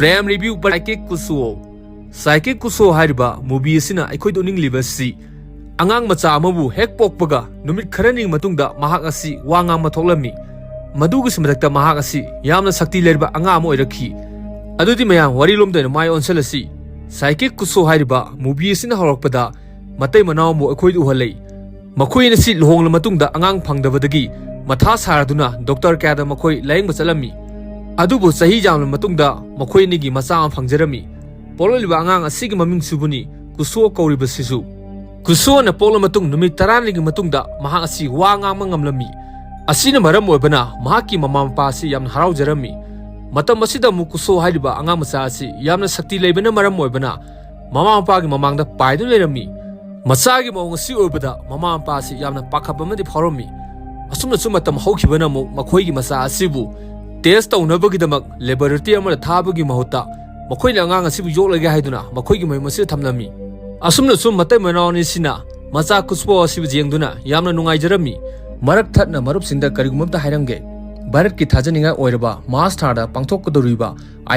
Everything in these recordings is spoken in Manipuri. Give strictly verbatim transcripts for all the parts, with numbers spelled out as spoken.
ꯔꯦꯝ ꯔꯤꯚꯤꯌꯨ ꯄꯔ ꯁꯥꯏꯀꯤꯛ ꯀꯨꯁꯨꯑꯣ꯫ ꯁꯥꯏꯀꯤꯛ ꯀꯨꯁꯨꯑꯣ ꯍꯥꯏꯔꯤꯕ movie ꯑꯁꯤꯅ ꯑꯩꯈꯣꯏꯗ ꯎꯠꯅꯤꯡꯂꯤꯕ ꯑꯁꯤ, ꯑꯉꯥꯡ ꯃꯆꯥ ꯑꯃꯕꯨ ꯍꯦꯛ ꯄꯣꯛꯄꯒ ꯅꯨꯃꯤꯠ ꯈꯔꯅꯤꯒꯤ ꯃꯇꯨꯡꯗ ꯃꯍꯥꯛ ꯑꯁꯤ ꯋꯥ ꯉꯥꯡꯕ ꯊꯣꯛꯂꯝꯃꯤ꯫ ꯃꯗꯨꯒꯤꯁꯨ ꯃꯊꯛꯇ ꯃꯍꯥꯛ ꯑꯁꯤ ꯌꯥꯝꯅ ꯁꯛꯇꯤ ꯂꯩꯔꯕ ꯑꯉꯥꯡ ꯑꯃ ꯑꯣꯏꯔꯛꯈꯤ꯫ ꯑꯗꯨꯗꯤ ꯃꯌꯥꯝ, ꯋꯥꯔꯤꯂꯣꯝꯗ ꯑꯣꯏꯅ ꯃꯥꯏ ꯑꯣꯟꯁꯤꯜꯂꯁꯤ꯫ ꯁꯥꯏꯀꯤꯛ ꯀꯨꯁꯨꯑꯣ ꯍꯥꯏꯔꯤꯕ movie ꯑꯁꯤꯅ ꯍꯧꯔꯛꯄꯗ ꯃꯇꯩ ꯃꯅꯥꯎ ꯑꯃꯕꯨ ꯑꯩꯈꯣꯏꯗ ꯎꯍꯜꯂꯤ꯫ ꯃꯈꯣꯏ ꯑꯅꯤꯁꯤ ꯂꯨꯍꯣꯡꯂ ꯃꯇꯨꯡꯗ ꯑꯉꯥꯡ ꯐꯪꯗꯕꯗꯒꯤ ꯃꯊꯥ ꯁꯥꯔꯗꯨꯅ ꯗꯣꯛꯇꯔ ꯀꯌꯥꯗ ꯃꯈꯣꯏ ꯂꯥꯌꯦꯡꯕ ꯆꯠꯂꯝꯃꯤ꯫ ꯑꯗꯨꯕꯨ ꯆꯍꯤ ꯌꯥꯝꯂ ꯃꯇꯨꯡꯗ ꯃꯈꯣꯏ ꯑꯅꯤꯒꯤ ꯃꯆꯥ ꯑꯃ ꯐꯪꯖꯔꯝꯃꯤ꯫ ꯄꯣꯛꯂꯛꯂꯤꯕ ꯑꯉꯥꯡ ꯑꯁꯤꯒꯤ ꯃꯃꯤꯡꯁꯤꯕꯨꯅꯤ ꯀꯨꯁꯨꯑꯣ ꯀꯧꯔꯤꯕꯁꯤꯁꯨ꯫ ꯀꯨꯁꯨꯑꯣꯅ ꯄꯣꯛꯂ ꯃꯇꯨꯡ ꯅꯨꯃꯤꯠ ꯇꯔꯥꯅꯤꯒꯤ ꯃꯇꯨꯡꯗ ꯃꯍꯥꯛ ꯑꯁꯤ ꯋꯥ ꯉꯥꯡꯕ ꯉꯝꯂꯝꯃꯤ꯫ ꯑꯁꯤꯅ ꯃꯔꯝ ꯑꯣꯏꯕꯅ ꯃꯍꯥꯛꯀꯤ ꯃꯃꯥ ꯃꯄꯥ ꯑꯁꯤ ꯌꯥꯝꯅ ꯍꯔꯥꯎꯖꯔꯝꯃꯤ꯫ ꯃꯇꯝ ꯑꯁꯤꯗ ꯑꯃꯨꯛ ꯀꯨꯁꯨꯑꯣ ꯍꯥꯏꯔꯤꯕ ꯑꯉꯥꯡ ꯃꯆꯥ ꯑꯁꯤ ꯌꯥꯝꯅ ꯁꯛꯇꯤ ꯂꯩꯕꯅ ꯃꯔꯝ ꯑꯣꯏꯕꯅ ꯃꯃꯥ ꯃꯄꯥꯒꯤ ꯃꯃꯥꯡꯗ ꯄꯥꯏꯗꯨꯅ ꯂꯩꯔꯝꯃꯤ꯫ ꯃꯆꯥꯒꯤ ꯃꯑꯣꯡ ꯑꯁꯤ ꯎꯕꯗ ꯃꯃꯥ ꯃꯄꯥ ꯑꯁꯤ ꯌꯥꯝꯅ ꯄꯥꯈꯠꯄ ꯑꯃꯗꯤ ꯐꯥꯎꯔꯝꯃꯤ꯫ ꯑꯁꯨꯝꯅꯁꯨ ꯃꯇꯝ ꯍꯧꯈꯤꯕꯅ ꯑꯃꯨꯛ ꯃꯈꯣꯏꯒꯤ ꯃꯆꯥ ꯑꯁꯤꯕꯨ test ꯇꯧꯅꯕꯒꯤꯗꯃꯛ laboratory ꯑꯃꯗ ꯊꯥꯕꯒꯤ ꯃꯍꯨꯠꯇ ꯃꯈꯣꯏꯅ ꯑꯉꯥꯡ ꯑꯁꯤꯕꯨ ꯌꯣꯛꯂꯒꯦ ꯍꯥꯏꯗꯨꯅ ꯃꯈꯣꯏꯒꯤ ꯃꯌꯨꯝ ꯑꯁꯤꯗ ꯊꯝꯂꯝꯃꯤ꯫ ꯑꯁꯨꯝꯅꯁꯨ ꯃꯇꯩ ꯃꯅꯥꯎ ꯑꯅꯤꯁꯤꯅ ꯃꯆꯥ ꯀꯨꯁꯨꯑꯣ ꯑꯁꯤꯕꯨ ꯌꯦꯡꯗꯨꯅ ꯌꯥꯝꯅ ꯅꯨꯡꯉꯥꯏꯖꯔꯝꯃꯤ꯫ ꯃꯔꯛ ꯊꯠꯅ ꯃꯔꯨꯞꯁꯤꯡꯗ ꯀꯔꯤꯒꯨꯝꯕ ꯑꯝꯇ ꯍꯥꯏꯔꯝꯒꯦ꯫ ꯚꯥꯔꯠꯀꯤ ꯊꯥꯖꯅꯤꯡꯉꯥꯏ ꯑꯣꯏꯔꯕ March ꯊꯥꯗ ꯄꯥꯡꯊꯣꯛꯀꯗꯧꯔꯤꯕ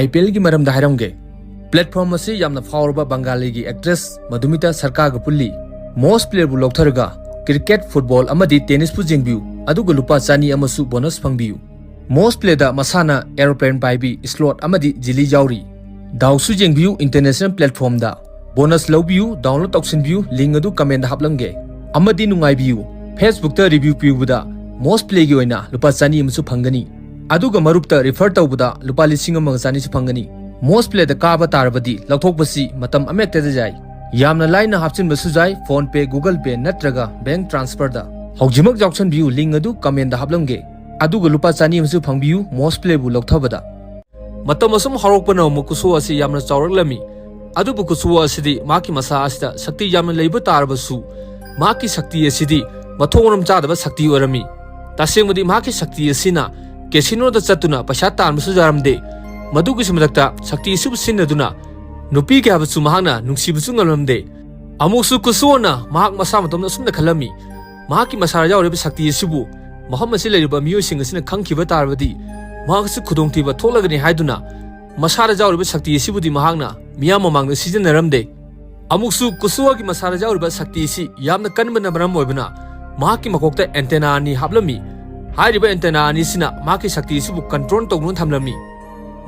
IPL ꯒꯤ ꯃꯔꯝꯗ ꯍꯥꯏꯔꯝꯒꯦ꯫ Platform ꯑꯁꯤ ꯌꯥꯝꯅ ꯐꯥꯎꯔꯕ ꯕꯪꯒꯥꯂꯤꯒꯤ actress ꯃꯙꯨꯃꯤꯇꯥ ꯁꯔꯀꯥꯔꯒ ꯄꯨꯜꯂꯤ꯫ Most Player ꯕꯨ ꯂꯧꯊꯔꯒ cricket, football ꯑꯃꯗꯤ tennis ꯄꯨ ꯌꯦꯡꯕꯤꯌꯨ, ꯑꯗꯨꯒ ꯂꯨꯄꯥ ꯆꯅꯤ ꯑꯃꯁꯨ bonus ꯐꯪꯕꯤꯌꯨ꯫ Most Player ꯗ ꯃꯁꯥꯟꯅ aeroplane ꯄꯥꯏꯕꯤ, slot ꯑꯃꯗꯤ ꯖꯤꯂꯤ ꯌꯥꯎꯔꯤ꯫ ꯗꯥꯎꯁꯨ ꯌꯦꯡꯕꯤꯌꯨ international platform ꯗ꯫ Bonus ꯂꯧꯕꯤꯌꯨ, download ꯇꯧꯁꯤꯟꯕꯤꯌꯨ, link ꯑꯗꯨ comment ꯗ ꯍꯥꯞꯂꯝꯒꯦ꯫ ꯑꯃꯗꯤ ꯅꯨꯡꯉꯥꯏꯕꯤꯌꯨ, Facebook ꯇ review ꯄꯤꯕꯗ Most Player ꯒꯤ ꯑꯣꯏꯅ ꯂꯨꯄꯥ ꯆꯅꯤ ꯑꯃꯁꯨ ꯐꯪꯒꯅꯤ꯫ ꯑꯗꯨꯒ ꯃꯔꯨꯞꯇ refer ꯇꯧꯕꯗ ꯂꯨꯄꯥ ꯂꯤꯁꯤꯡ ꯑꯃꯒ ꯆꯅꯤꯁꯨ ꯐꯪꯒꯅꯤ꯫ Most Player ꯗ ꯀꯥꯕ ꯇꯥꯔꯕꯗꯤ ꯂꯧꯊꯣꯛꯄꯁꯤ ꯃꯇꯝ ꯑꯃꯍꯦꯛꯇꯗ ꯌꯥꯏ꯫ ꯌꯥꯝꯅ ꯂꯥꯏꯅ ꯍꯥꯞꯆꯤꯟꯕꯁꯨ ꯌꯥꯏ, PhonePe, Google Pay ꯅꯠꯇ꯭ꯔꯒ bank transfer ꯗ꯫ ꯍꯧꯖꯤꯛꯃꯛ ꯌꯥꯎꯁꯟꯕꯤꯌꯨ, link ꯑꯗꯨ comment ꯗ ꯍꯥꯞꯂꯝꯒꯦ꯫ ꯑꯗꯨꯒ ꯂꯨꯄꯥ ꯆꯅꯤ ꯑꯃꯁꯨ ꯐꯪꯕꯤꯌꯨ Most Player ꯕꯨ ꯂꯧꯊꯕꯗ꯫ ꯃꯇꯝ ꯑꯁꯨꯝ ꯍꯧꯔꯛꯄꯅ ꯑꯃꯨꯛ ꯀꯨꯁꯨꯑꯣ ꯑꯁꯤ ꯌꯥꯝꯅ ꯆꯥꯎꯔꯛꯂꯝꯃꯤ꯫ ꯑꯗꯨꯕꯨ ꯀꯨꯁꯨꯑꯣ ꯑꯁꯤꯗꯤ ꯃꯍꯥꯛꯀꯤ ꯃꯁꯥ ꯑꯁꯤꯗ ꯁꯛꯇꯤ ꯌꯥꯝꯅ ꯂꯩꯕ ꯇꯥꯔꯕꯁꯨ, ꯃꯍꯥꯛꯀꯤ ꯁꯛꯇꯤ ꯑꯁꯤꯗꯤ ꯃꯊꯣꯡ ꯃꯔꯝ ꯆꯥꯗꯕ ꯁꯛꯇꯤ ꯑꯣꯏꯔꯝꯃꯤ꯫ ꯇꯁꯦꯡꯕꯗꯤ ꯃꯍꯥꯛꯀꯤ ꯁꯛꯇꯤ ꯑꯁꯤꯅ casino ꯗ ꯆꯠꯇꯨꯅ ꯄꯩꯁꯥ ꯇꯥꯟꯕꯁꯨ ꯌꯥꯔꯝꯗꯦ꯫ ꯃꯗꯨꯒꯤꯁꯨ ꯃꯊꯛꯇ ꯁꯛꯇꯤ ꯑꯁꯤꯕꯨ ꯁꯤꯖꯤꯟꯅꯗꯨꯅ ꯅꯨꯄꯤ ꯀꯌꯥꯕꯨꯁꯨ ꯃꯍꯥꯛꯅ ꯅꯨꯡꯁꯤꯕꯁꯨ ꯉꯝꯂꯝꯗꯦ꯫ ꯑꯃꯨꯛꯁꯨ ꯀꯨꯁꯨꯑꯣꯅ ꯃꯍꯥꯛ ꯃꯁꯥ ꯃꯇꯣꯝꯇ ꯑꯁꯨꯝꯅ ꯈꯜꯂꯝꯃꯤ, ꯃꯍꯥꯛꯀꯤ ꯃꯁꯥꯗ ꯌꯥꯎꯔꯤꯕ ꯁꯛꯇꯤ ꯑꯁꯤꯕꯨ ꯃꯐꯝ ꯑꯁꯤ ꯂꯩꯔꯤꯕ ꯃꯤꯑꯣꯏꯁꯤꯡ ꯑꯁꯤꯅ ꯈꯪꯈꯤꯕ ꯇꯥꯔꯕꯗꯤ ꯃꯍꯥꯛ ꯑꯁꯤ ꯈꯨꯗꯣꯡꯊꯤꯕ ꯊꯣꯛꯂꯒꯅꯤ ꯍꯥꯏꯗꯨꯅ ꯃꯁꯥꯗ ꯌꯥꯎꯔꯤꯕ ꯁꯛꯇꯤ ꯑꯁꯤꯕꯨꯗꯤ ꯃꯍꯥꯛꯅ ꯃꯤꯌꯥꯝ ꯃꯃꯥꯡꯗ ꯁꯤꯖꯤꯟꯅꯔꯝꯗꯦ꯫ ꯑꯃꯨꯛꯁꯨ ꯀꯨꯁꯨꯋꯥꯒꯤ ꯃꯁꯥꯗ ꯌꯥꯎꯔꯤꯕ ꯁꯛꯇꯤ ꯑꯁꯤ ꯌꯥꯝꯅ ꯀꯟꯕꯅ ꯃꯔꯝ ꯑꯣꯏꯕꯅ ꯃꯍꯥꯛꯀꯤ ꯃꯀꯣꯛꯇ antenna ꯑꯅꯤ ꯍꯥꯞꯂꯝꯃꯤ꯫ ꯍꯥꯏꯔꯤꯕ antenna ꯑꯅꯤꯁꯤꯅ ꯃꯍꯥꯛꯀꯤ ꯁꯛꯇꯤ ꯑꯁꯤꯕꯨ control ꯇꯧꯗꯨꯅ ꯊꯝꯂꯝꯃꯤ꯫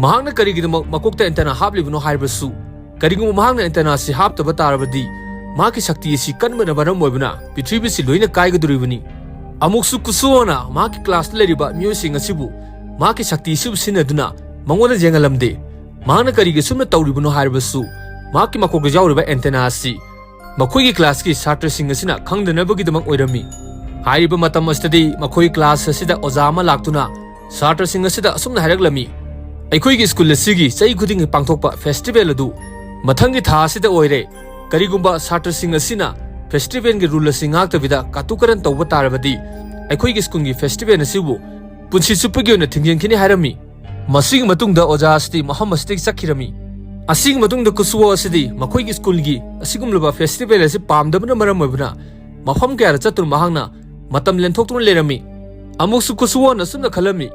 ꯃꯍꯥꯛꯅ ꯀꯔꯤꯒꯤꯗꯃꯛ ꯃꯀꯣꯛꯇ antenna ꯍꯥꯞꯂꯤꯕꯅꯣ ꯍꯥꯏꯔꯕꯁꯨ, ꯀꯔꯤꯒꯨꯝꯕ ꯃꯍꯥꯛꯅ antenna ꯑꯁꯤ ꯍꯥꯞꯇꯕ ꯇꯥꯔꯕꯗꯤ ꯃꯍꯥꯛꯀꯤ ꯁꯛꯇꯤ ꯑꯁꯤ ꯀꯟꯕꯅ ꯃꯔꯝ ꯑꯣꯏꯕꯅ ꯄ꯭ꯔꯤꯊꯤꯕꯤꯁꯤ ꯂꯣꯏꯅ ꯀꯥꯏꯒꯗꯧꯔꯤꯕꯅꯤ꯫ ꯑꯃꯨꯛꯁꯨ ꯀꯨꯁꯨꯑꯣꯅ ꯃꯍꯥꯛꯀꯤ classꯇ ꯂꯩꯔꯤꯕ ꯃꯤꯑꯣꯏꯁꯤꯡ ꯑꯁꯤꯕꯨ ꯃꯍꯥꯛꯀꯤ ꯁꯛꯇꯤ ꯑꯁꯤꯕꯨ ꯁꯤꯖꯤꯟꯅꯗꯨꯅ ꯃꯉꯣꯟꯗ ꯌꯦꯡꯍꯜꯂꯝꯗꯦ꯫ ꯃꯍꯥꯛꯅ ꯀꯔꯤꯒꯤ ꯑꯁꯨꯝꯅ ꯇꯧꯔꯤꯕꯅꯣ ꯍꯥꯏꯔꯕꯁꯨ, ꯃꯍꯥꯛꯀꯤ ꯃꯀꯣꯛꯇ ꯌꯥꯎꯔꯤꯕ antenna ꯑꯁꯤ ꯃꯈꯣꯏꯒꯤ classꯀꯤ ꯁꯥꯇ꯭ꯔꯁꯤꯡ ꯑꯁꯤꯅ ꯈꯪꯗꯅꯕꯒꯤꯗꯃꯛ ꯑꯣꯏꯔꯝꯃꯤ꯫ ꯍꯥꯏꯔꯤꯕ ꯃꯇꯝ ꯑꯁꯤꯗꯗꯤ ꯃꯈꯣꯏꯒꯤ class ꯑꯁꯤꯗ ꯑꯣꯖꯥ ꯑꯃ ꯂꯥꯛꯇꯨꯅ ꯁꯥꯇ꯭ꯔꯁꯤꯡ ꯑꯁꯤꯗ ꯑꯁꯨꯝꯅ ꯍꯥꯏꯔꯛꯂꯝꯃꯤ, "ꯑꯩꯈꯣꯏꯒꯤ school ꯑꯁꯤꯒꯤ ꯆꯍꯤ ꯈꯨꯗꯤꯡꯒꯤ ꯄꯥꯡꯊꯣꯛꯄ festival ꯑꯗꯨ ꯃꯊꯪꯒꯤ ꯊꯥ ꯑꯁꯤꯗ ꯑꯣꯏꯔꯦ꯫ ꯀꯔꯤꯒꯨꯝꯕ ꯁꯥꯇ꯭ꯔꯁꯤꯡ ꯑꯁꯤꯅ festivalꯒꯤ rule ꯑꯁꯤ ꯉꯥꯛꯇꯕꯤꯗ ꯀꯥꯇꯨ ꯀꯥꯔꯟ ꯇꯧꯕ ꯇꯥꯔꯕꯗꯤ ꯑꯩꯈꯣꯏꯒꯤ schoolꯒꯤ festival ꯑꯁꯤꯕꯨ ꯄꯨꯟꯁꯤ ꯆꯨꯞꯄꯒꯤ ꯑꯣꯏꯅ ꯊꯤꯡꯖꯤꯟꯈꯤꯅꯤ" ꯍꯥꯏꯔꯝꯃꯤ꯫ ꯃꯁꯤꯒꯤ ꯃꯇꯨꯡꯗ ꯑꯣꯖꯥ ꯑꯁꯤꯗꯤ ꯃꯐꯝ ꯑꯁꯤꯗꯒꯤ ꯆꯠꯈꯤꯔꯝꯃꯤ꯫ ꯑꯁꯤꯒꯤ ꯃꯇꯨꯡꯗ ꯀꯨꯁꯨꯑꯣ ꯑꯁꯤꯗꯤ ꯃꯈꯣꯏꯒꯤ schoolꯒꯤ ꯑꯁꯤꯒꯨꯝꯂꯕ festival ꯑꯁꯤ ꯄꯥꯝꯗꯕꯅ ꯃꯔꯝ ꯑꯣꯏꯕꯅ ꯃꯐꯝ ꯀꯌꯥꯗ ꯆꯠꯇꯨꯅ ꯃꯍꯥꯛꯅ ꯃꯇꯝ ꯂꯦꯟꯊꯣꯛꯇꯨꯅ ꯂꯩꯔꯝꯃꯤ꯫ ꯑꯃꯨꯛꯁꯨ ꯀꯨꯁꯨꯑꯣꯅ ꯑꯁꯨꯝꯅ ꯈꯜꯂꯝꯃꯤ,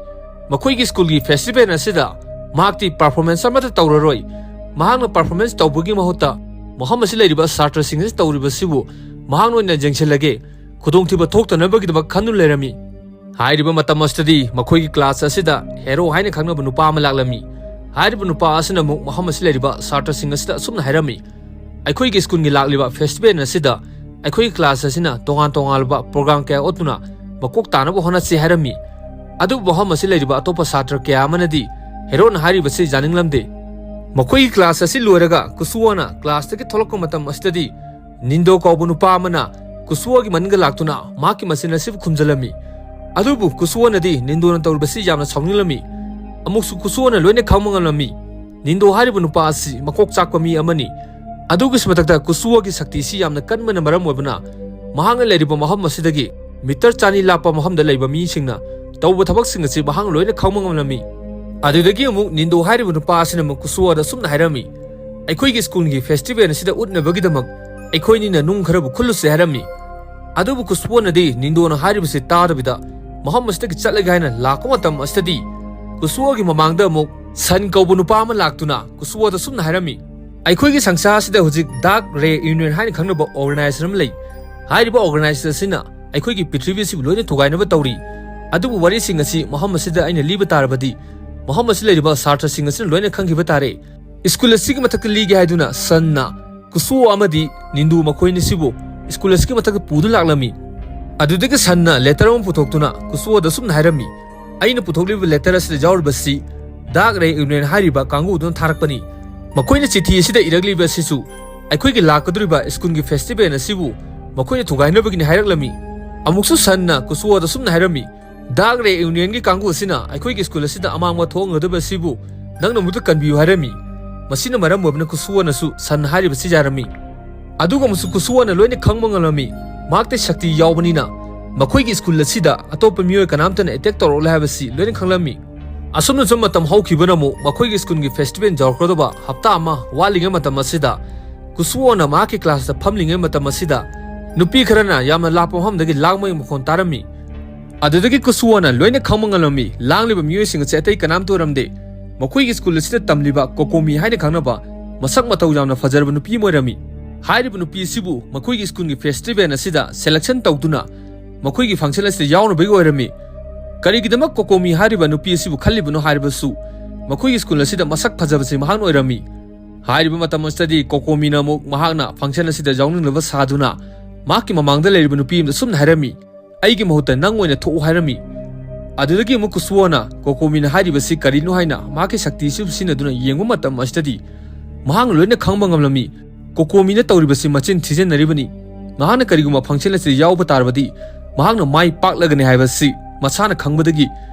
ꯃꯈꯣꯏꯒꯤ schoolꯒꯤ festival ꯑꯁꯤꯗ ꯃꯍꯥꯛꯇꯤ performance ꯑꯃꯠꯇ ꯇꯧꯔꯔꯣꯏ꯫ ꯃꯍꯥꯛꯅ performance ꯇꯧꯕꯒꯤ ꯃꯍꯨꯠꯇ ꯃꯐꯝ ꯑꯁꯤ ꯂꯩꯔꯤꯕ ꯁꯥꯇ꯭ꯔꯁꯤꯡ ꯑꯁꯤ ꯇꯧꯔꯤꯕꯁꯤꯕꯨ ꯃꯍꯥꯛꯅ ꯑꯣꯏꯅ ꯌꯦꯡꯁꯤꯜꯂꯒꯦ, ꯈꯨꯗꯣꯡꯊꯤꯕ ꯊꯣꯛꯇꯅꯕꯒꯤꯗꯃꯛ ꯈꯟꯗꯨꯅ ꯂꯩꯔꯝꯃꯤ꯫ ꯍꯥꯏꯔꯤꯕ ꯃꯇꯝ ꯑꯁꯤꯗꯗꯤ ꯃꯈꯣꯏꯒꯤ class ꯑꯁꯤꯗ ꯍꯦꯔꯣ ꯍꯥꯏꯅ ꯈꯪꯅꯕ ꯅꯨꯄꯥ ꯑꯃ ꯂꯥꯛꯂꯝꯃꯤ꯫ ꯍꯥꯏꯔꯤꯕ ꯅꯨꯄꯥ ꯑꯁꯤꯅ ꯑꯃꯨꯛ ꯃꯐꯝ ꯑꯁꯤ ꯂꯩꯔꯤꯕ ꯁꯥꯇ꯭ꯔꯁꯤꯡ ꯑꯁꯤꯗ ꯑꯁꯨꯝꯅ ꯍꯥꯏꯔꯝꯃꯤ, "ꯑꯩꯈꯣꯏꯒꯤ schoolꯒꯤ ꯂꯥꯛꯂꯤꯕ festival ꯑꯁꯤꯗ ꯑꯩꯈꯣꯏꯒꯤ class ꯑꯁꯤꯅ ꯇꯣꯉꯥꯟ ꯇꯣꯉꯥꯟꯕ program ꯀꯌꯥ ꯎꯠꯇꯨꯅ ꯃꯀꯣꯛ ꯇꯥꯅꯕ ꯍꯣꯠꯅꯁꯤ" ꯍꯥꯏꯔꯝꯃꯤ꯫ ꯑꯗꯨꯕꯨ ꯃꯐꯝ ꯑꯁꯤ ꯂꯩꯔꯤꯕ ꯑꯇꯣꯞꯄ ꯁꯥꯇ꯭ꯔ ꯀꯌꯥ ꯑꯃꯅꯗꯤ ꯍꯦꯔꯣꯅ ꯍꯥꯏꯔꯤꯕꯁꯤ ꯌꯥꯅꯤꯡꯂꯝꯗꯦ꯫ ꯃꯈꯣꯏꯒꯤ class ꯑꯁꯤ ꯂꯣꯏꯔꯒ ꯀꯨꯁꯨꯑꯣꯅ classꯇꯒꯤ ꯊꯣꯛꯂꯛꯄ ꯃꯇꯝ ꯑꯁꯤꯗꯗꯤ ꯅꯤꯟꯗꯣ ꯀꯧꯕ ꯅꯨꯄꯥ ꯑꯃꯅ ꯀꯨꯁꯨꯑꯣꯒꯤ ꯃꯅꯤꯡꯗ ꯂꯥꯛꯇꯨꯅ ꯃꯍꯥꯛꯀꯤ ꯃꯆꯤꯟ ꯑꯁꯤꯕꯨ ꯈꯨꯝꯖꯤꯜꯂꯝꯃꯤ꯫ ꯑꯗꯨꯕꯨ ꯀꯨꯁꯨꯑꯣꯅꯗꯤ ꯅꯤꯟꯗꯣꯅ ꯇꯧꯔꯤꯕꯁꯤ ꯌꯥꯝꯅ ꯁꯥꯎꯅꯤꯡꯂꯝꯃꯤ꯫ ꯑꯃꯨꯛꯁꯨ ꯀꯨꯁꯨꯑꯣꯅ ꯂꯣꯏꯅ ꯈꯪꯕ ꯉꯝꯂꯝꯃꯤ꯫ ꯅꯤꯟꯗꯣ ꯍꯥꯏꯔꯤꯕ ꯅꯨꯄꯥ ꯑꯁꯤ ꯃꯀꯣꯛ ꯆꯥꯛꯄ ꯃꯤ ꯑꯃꯅꯤ꯫ ꯑꯗꯨꯒꯤꯁꯨ ꯃꯊꯛꯇ ꯀꯨꯁꯨꯑꯣꯒꯤ ꯁꯛꯇꯤ ꯑꯁꯤ ꯌꯥꯝꯅ ꯀꯟꯕꯅ ꯃꯔꯝ ꯑꯣꯏꯕꯅ ꯃꯍꯥꯛꯅ ꯂꯩꯔꯤꯕ ꯃꯐꯝ ꯑꯁꯤꯗꯒꯤ meter ꯆꯅꯤ ꯂꯥꯞꯄ ꯃꯐꯝꯗ ꯂꯩꯕ ꯃꯤꯁꯤꯡꯅ ꯇꯧꯕ ꯊꯕꯛꯁꯤꯡ ꯑꯁꯤ ꯃꯍꯥꯛꯅ ꯂꯣꯏꯅ ꯈꯪꯕ ꯉꯝꯂꯝꯃꯤ꯫ ꯑꯗꯨꯗꯒꯤ ꯑꯃꯨꯛ ꯅꯤꯟꯗꯣ ꯍꯥꯏꯔꯤꯕ ꯅꯨꯄꯥ ꯑꯁꯤꯅ ꯑꯃꯨꯛ ꯀꯨꯁꯨꯑꯣꯗ ꯑꯁꯨꯝꯅ ꯍꯥꯏꯔꯝꯃꯤ, "ꯑꯩꯈꯣꯏꯒꯤ schoolꯒꯤ festival ꯑꯁꯤꯗ ꯎꯠꯅꯕꯒꯤꯗꯃꯛ ꯑꯩꯈꯣꯏꯅꯤꯅ ꯅꯨꯡ ꯈꯔꯕꯨ ꯈꯨꯜꯂꯨꯁꯦ" ꯍꯥꯏꯔꯝꯃꯤ꯫ ꯑꯗꯨꯕꯨ ꯀꯨꯁꯨꯑꯣꯅꯗꯤ ꯅꯤꯟꯗꯣꯅ ꯍꯥꯏꯔꯤꯕꯁꯤ ꯇꯥꯗꯕꯤꯗ ꯃꯐꯝ ꯑꯁꯤꯗꯒꯤ ꯆꯠꯂꯒꯦ ꯍꯥꯏꯅ ꯂꯥꯛꯄ ꯃꯇꯝ ꯑꯁꯤꯗꯗꯤ ꯀꯨꯁꯨꯑꯣꯒꯤ ꯃꯃꯥꯡꯗ ꯑꯃꯨꯛ ꯁꯟ ꯀꯧꯕ ꯅꯨꯄꯥ ꯑꯃ ꯂꯥꯛꯇꯨꯅ ꯀꯨꯁꯨꯑꯣꯗ ꯁꯨꯝꯅ ꯍꯥꯏꯔꯝꯃꯤ, "ꯑꯩꯈꯣꯏꯒꯤ ꯁꯪꯁꯥꯔ ꯑꯁꯤꯗ ꯍꯧꯖꯤꯛ ꯗꯥꯔꯛ ꯔꯦ ꯌꯨꯅꯤꯌꯟ ꯍꯥꯏꯅ ꯈꯪꯅꯕ ꯑꯣꯔꯒꯅꯥꯏꯖꯦꯁꯟ ꯑꯃ ꯂꯩ꯫ ꯍꯥꯏꯔꯤꯕ ꯑꯣꯔꯒꯅꯥꯏꯖꯦꯁꯟ ꯑꯁꯤꯅ ꯑꯩꯈꯣꯏꯒꯤ ꯄ꯭ꯔꯤꯊꯤꯕꯤ ꯑꯁꯤꯕꯨ ꯂꯣꯏꯅ ꯊꯨꯒꯥꯏꯅꯕ ꯇꯧꯔꯤ꯫ ꯑꯗꯨꯕꯨ ꯋꯥꯔꯤꯁꯤꯡ ꯑꯁꯤ ꯃꯐꯝ ꯑꯁꯤꯗ ꯑꯩꯅ ꯂꯤꯕ ꯇꯥꯔꯕꯗꯤ ꯃꯐꯝ ꯑꯁꯤꯗ ꯂꯩꯔꯤꯕ ꯁꯥꯇ꯭ꯔꯁꯤꯡ ꯑꯁꯤꯅ ꯂꯣꯏꯅ ꯈꯪꯈꯤꯕ ꯇꯥꯔꯦ꯫ ꯁ꯭ꯀꯨꯜ ꯑꯁꯤꯒꯤ ꯃꯊꯛꯇ ꯂꯤꯒꯦ ꯍꯥꯏꯗꯨꯅ ꯁꯟꯅ ꯀꯨꯁꯨꯑꯣ ꯑꯃꯗꯤ ꯅꯤꯟꯗꯨ ꯃꯈꯣꯏ ꯑꯅꯤꯁꯤꯕꯨ ꯁ꯭ꯀꯨꯜ ꯑꯁꯤꯒꯤ ꯃꯊꯛꯇ ꯄꯨꯗꯨꯅ ꯂꯥꯛꯂꯝꯃꯤ꯫ ꯑꯗꯨꯗꯒꯤ ꯁꯟꯅ ꯂꯦꯇꯔ ꯑꯃ ꯄꯨꯊꯣꯛꯇꯨꯅ ꯀꯨꯁꯨꯑꯣꯗ ꯁꯨꯝꯅ ꯍꯥꯏꯔꯝꯃꯤ, "ꯑꯩꯅ ꯄꯨꯊꯣꯛꯂꯤꯕ ꯂꯦꯇꯔ ꯑꯁꯤꯗ ꯌꯥꯎꯔꯤꯕꯁꯤ ꯗꯥꯔꯛ ꯔꯦ ꯌꯨꯅꯤꯌꯟ ꯍꯥꯏꯔꯤꯕ ꯀꯥꯡꯕꯨꯗꯨꯅ ꯊꯥꯔꯛꯄꯅꯤ꯫ ꯃꯈꯣꯏꯅ ꯆꯤꯊꯤ ꯑꯁꯤꯗ ꯏꯔꯛꯂꯤꯕ ꯑꯁꯤꯁꯨ ꯑꯩꯈꯣꯏꯒꯤ ꯂꯥꯛꯀꯗꯧꯔꯤꯕ ꯁ꯭ꯀꯨꯜꯒꯤ ꯐꯦꯁꯇꯤꯚꯦꯜ ꯑꯁꯤꯕꯨ ꯃꯈꯣꯏꯅ ꯊꯨꯒꯥꯏꯅꯕꯒꯤꯅꯤ" ꯍꯥꯏꯔꯛꯂꯝꯃꯤ꯫ ꯑꯃꯨꯛꯁꯨ ꯁꯟꯅ ꯀꯨꯁꯨꯑꯣꯗ ꯁꯨꯝꯅ ꯍꯥꯏꯔꯝꯃꯤ, "ꯗꯥꯔꯛ ꯔꯦ ꯌꯨꯅꯤꯌꯟꯒꯤ ꯀꯥꯡꯕꯨ ꯑꯁꯤꯅ ꯑꯩꯈꯣꯏꯒꯤ ꯁ꯭ꯀꯨꯜ ꯑꯁꯤꯗ ꯑꯃꯥꯡꯕ ꯊꯣꯛꯍꯟꯒꯗꯕ ꯑꯁꯤꯕꯨ ꯅꯪꯅ ꯑꯃꯨꯛꯇ ꯀꯟꯕꯤꯌꯨ" ꯍꯥꯏꯔꯝꯃꯤ꯫ ꯃꯁꯤꯅ ꯃꯔꯝ ꯑꯣꯏꯕꯅ ꯀꯨꯁꯨꯑꯣꯅꯁꯨ ꯁꯟꯅ ꯍꯥꯏꯔꯤꯕꯁꯤ ꯌꯥꯔꯝꯃꯤ꯫ ꯑꯗꯨꯒ ꯑꯃꯨꯛꯁꯨ ꯀꯨꯁꯨꯑꯣꯅ ꯂꯣꯏꯅ ꯈꯪꯕ ꯉꯝꯂꯝꯃꯤ꯫ ꯃꯍꯥꯛꯇ ꯁꯛꯇꯤ ꯌꯥꯎꯕꯅꯤꯅ ꯃꯈꯣꯏꯒꯤ ꯁ꯭ꯀꯨꯜ ꯑꯁꯤꯗ ꯑꯇꯣꯞꯄ ꯃꯤꯑꯣꯏ ꯀꯅꯥꯝꯇꯅ ꯑꯦꯇꯦꯛ ꯇꯧꯔꯛꯂꯣꯏ ꯍꯥꯏꯕꯁꯤ ꯂꯣꯏꯅ ꯈꯪꯂꯝꯃꯤ꯫ ꯑꯁꯨꯝꯅ ꯁꯨꯝ ꯃꯇꯝ ꯍꯧꯈꯤꯕꯅ ꯑꯃꯨꯛ ꯃꯈꯣꯏꯒꯤ ꯁ꯭ꯀꯨꯜꯒꯤ ꯐꯦꯁꯇꯤꯚꯦꯜ ꯌꯧꯔꯛꯀꯗꯕ ꯍꯞꯇꯥ ꯑꯃ ꯋꯥꯠꯂꯤꯉꯩ ꯃꯇꯝ ꯑꯁꯤꯗ ꯀꯨꯁꯨꯑꯣꯅ ꯃꯍꯥꯛꯀꯤ ꯀ꯭ꯂꯥꯁꯇ ꯐꯝꯂꯤꯉꯩ ꯃꯇꯝ ꯑꯁꯤꯗ ꯅꯨꯄꯤ ꯈꯔꯅ ꯌꯥꯝꯅ ꯂꯥꯞꯄ ꯃꯐꯝꯗꯒꯤ ꯂꯥꯡꯕꯒꯤ ꯃꯈꯣꯟ ꯇꯥꯔꯝꯃꯤ꯫ ꯑꯗꯨꯗꯒꯤ ꯀꯨꯁꯨꯑꯣꯅ ꯂꯣꯏꯅ ꯈꯪꯕ ꯉꯝꯂꯝꯃꯤ꯫ ꯂꯥꯡꯂꯤꯕ ꯃꯤꯑꯣꯏꯁꯤꯡ ꯑꯁꯤ ꯑꯇꯩ ꯀꯅꯥꯝꯇ ꯑꯣꯏꯔꯝꯗꯦ꯫ ꯃꯈꯣꯏꯒꯤ ꯁ꯭ꯀꯨꯜ ꯑꯁꯤꯗ ꯇꯝꯂꯤꯕ ꯀꯣꯀꯣꯃꯤ ꯍꯥꯏꯅ ꯈꯪꯅꯕ ꯃꯁꯛ ꯃꯇꯧ ꯌꯥꯝꯅ ꯐꯖꯔꯕ ꯅꯨꯄꯤ ꯑꯃ ꯑꯣꯏꯔꯝꯃꯤ꯫ ꯍꯥꯏꯔꯤꯕ ꯅꯨꯄꯤ ꯑꯁꯤꯕꯨ ꯃꯈꯣꯏꯒꯤ ꯁ꯭ꯀꯨꯜꯒꯤ ꯐꯦꯁꯇꯤꯚꯦꯜ ꯑꯁꯤꯗ ꯁꯦꯂꯦꯛꯁꯟ ꯇꯧꯗꯨꯅ ꯃꯈꯣꯏꯒꯤ ꯐꯪꯁꯟ ꯑꯁꯤꯗ ꯌꯥꯎꯅꯕꯒꯤ ꯑꯣꯏꯔꯝꯃꯤ꯫ ꯀꯔꯤꯒꯤꯗꯃꯛ ꯀꯣꯀꯣꯃꯤ ꯍꯥꯏꯔꯤꯕ ꯅꯨꯄꯤ ꯑꯁꯤꯕꯨ ꯈꯜꯂꯤꯕꯅꯣ ꯍꯥꯏꯔꯕꯁꯨ ꯃꯈꯣꯏꯒꯤ ꯁ꯭ꯀꯨꯜ ꯑꯁꯤꯗ ꯃꯁꯛ ꯐꯖꯕꯁꯤ ꯃꯍꯥꯛꯅ ꯑꯣꯏꯔꯝꯃꯤ꯫ ꯍꯥꯏꯔꯤꯕ ꯃꯇꯝ ꯑꯁꯤꯗꯗꯤ ꯀꯣꯀꯣꯃꯤꯅ ꯑꯃꯨꯛ ꯃꯍꯥꯛꯅ ꯐꯪꯁꯟ ꯑꯁꯤꯗ ꯌꯥꯎꯅꯤꯡꯗꯕ ꯁꯥꯗꯨꯅ ꯃꯍꯥꯛꯀꯤ ꯃꯃꯥꯡꯗ ꯂꯩꯔꯤꯕ ꯅꯨꯄꯤ ꯑꯃꯗ ꯁꯨꯝꯅ ꯍꯥꯏꯔꯝꯃꯤ, "ꯑꯩꯒꯤ ꯃꯍꯨꯠꯇ ꯅꯪ ꯑꯣꯏꯅ ꯊꯣꯛꯎ" ꯍꯥꯏꯔꯝꯃꯤ꯫ ꯑꯗꯨꯗꯒꯤ ꯑꯃꯨꯛ ꯀꯨꯁꯨꯑꯣꯅ ꯀꯣꯀꯣꯃꯤꯅ ꯍꯥꯏꯔꯤꯕꯁꯤ ꯀꯔꯤꯅꯣ ꯍꯥꯏꯅ ꯃꯍꯥꯛꯀꯤ ꯁꯛꯇꯤꯁꯤꯕꯨ ꯁꯤꯖꯤꯟꯅꯗꯨꯅ ꯌꯦꯡꯕ ꯃꯇꯝ ꯑꯁꯤꯗꯗꯤ ꯃꯍꯥꯛꯅ ꯂꯣꯏꯅ ꯈꯪꯕ ꯉꯝꯂꯝꯃꯤ꯫ ꯀꯣꯀꯣꯃꯤꯅ ꯇꯧꯔꯤꯕꯁꯤ ꯃꯆꯤꯟ ꯊꯤꯖꯤꯟꯅꯔꯤꯕꯅꯤ꯫ ꯃꯍꯥꯛꯅ ꯀꯔꯤꯒꯨꯝꯕ ꯐꯪꯁꯟ ꯑꯁꯤꯗ ꯌꯥꯎꯕ ꯇꯥꯔꯕꯗꯤ ꯃꯍꯥꯛꯅ ꯃꯥꯏ ꯄꯥꯛꯂꯒꯅꯤ ꯍꯥꯏꯕꯁꯤ ꯃꯁꯥꯅ ꯈꯪꯕꯗꯒꯤ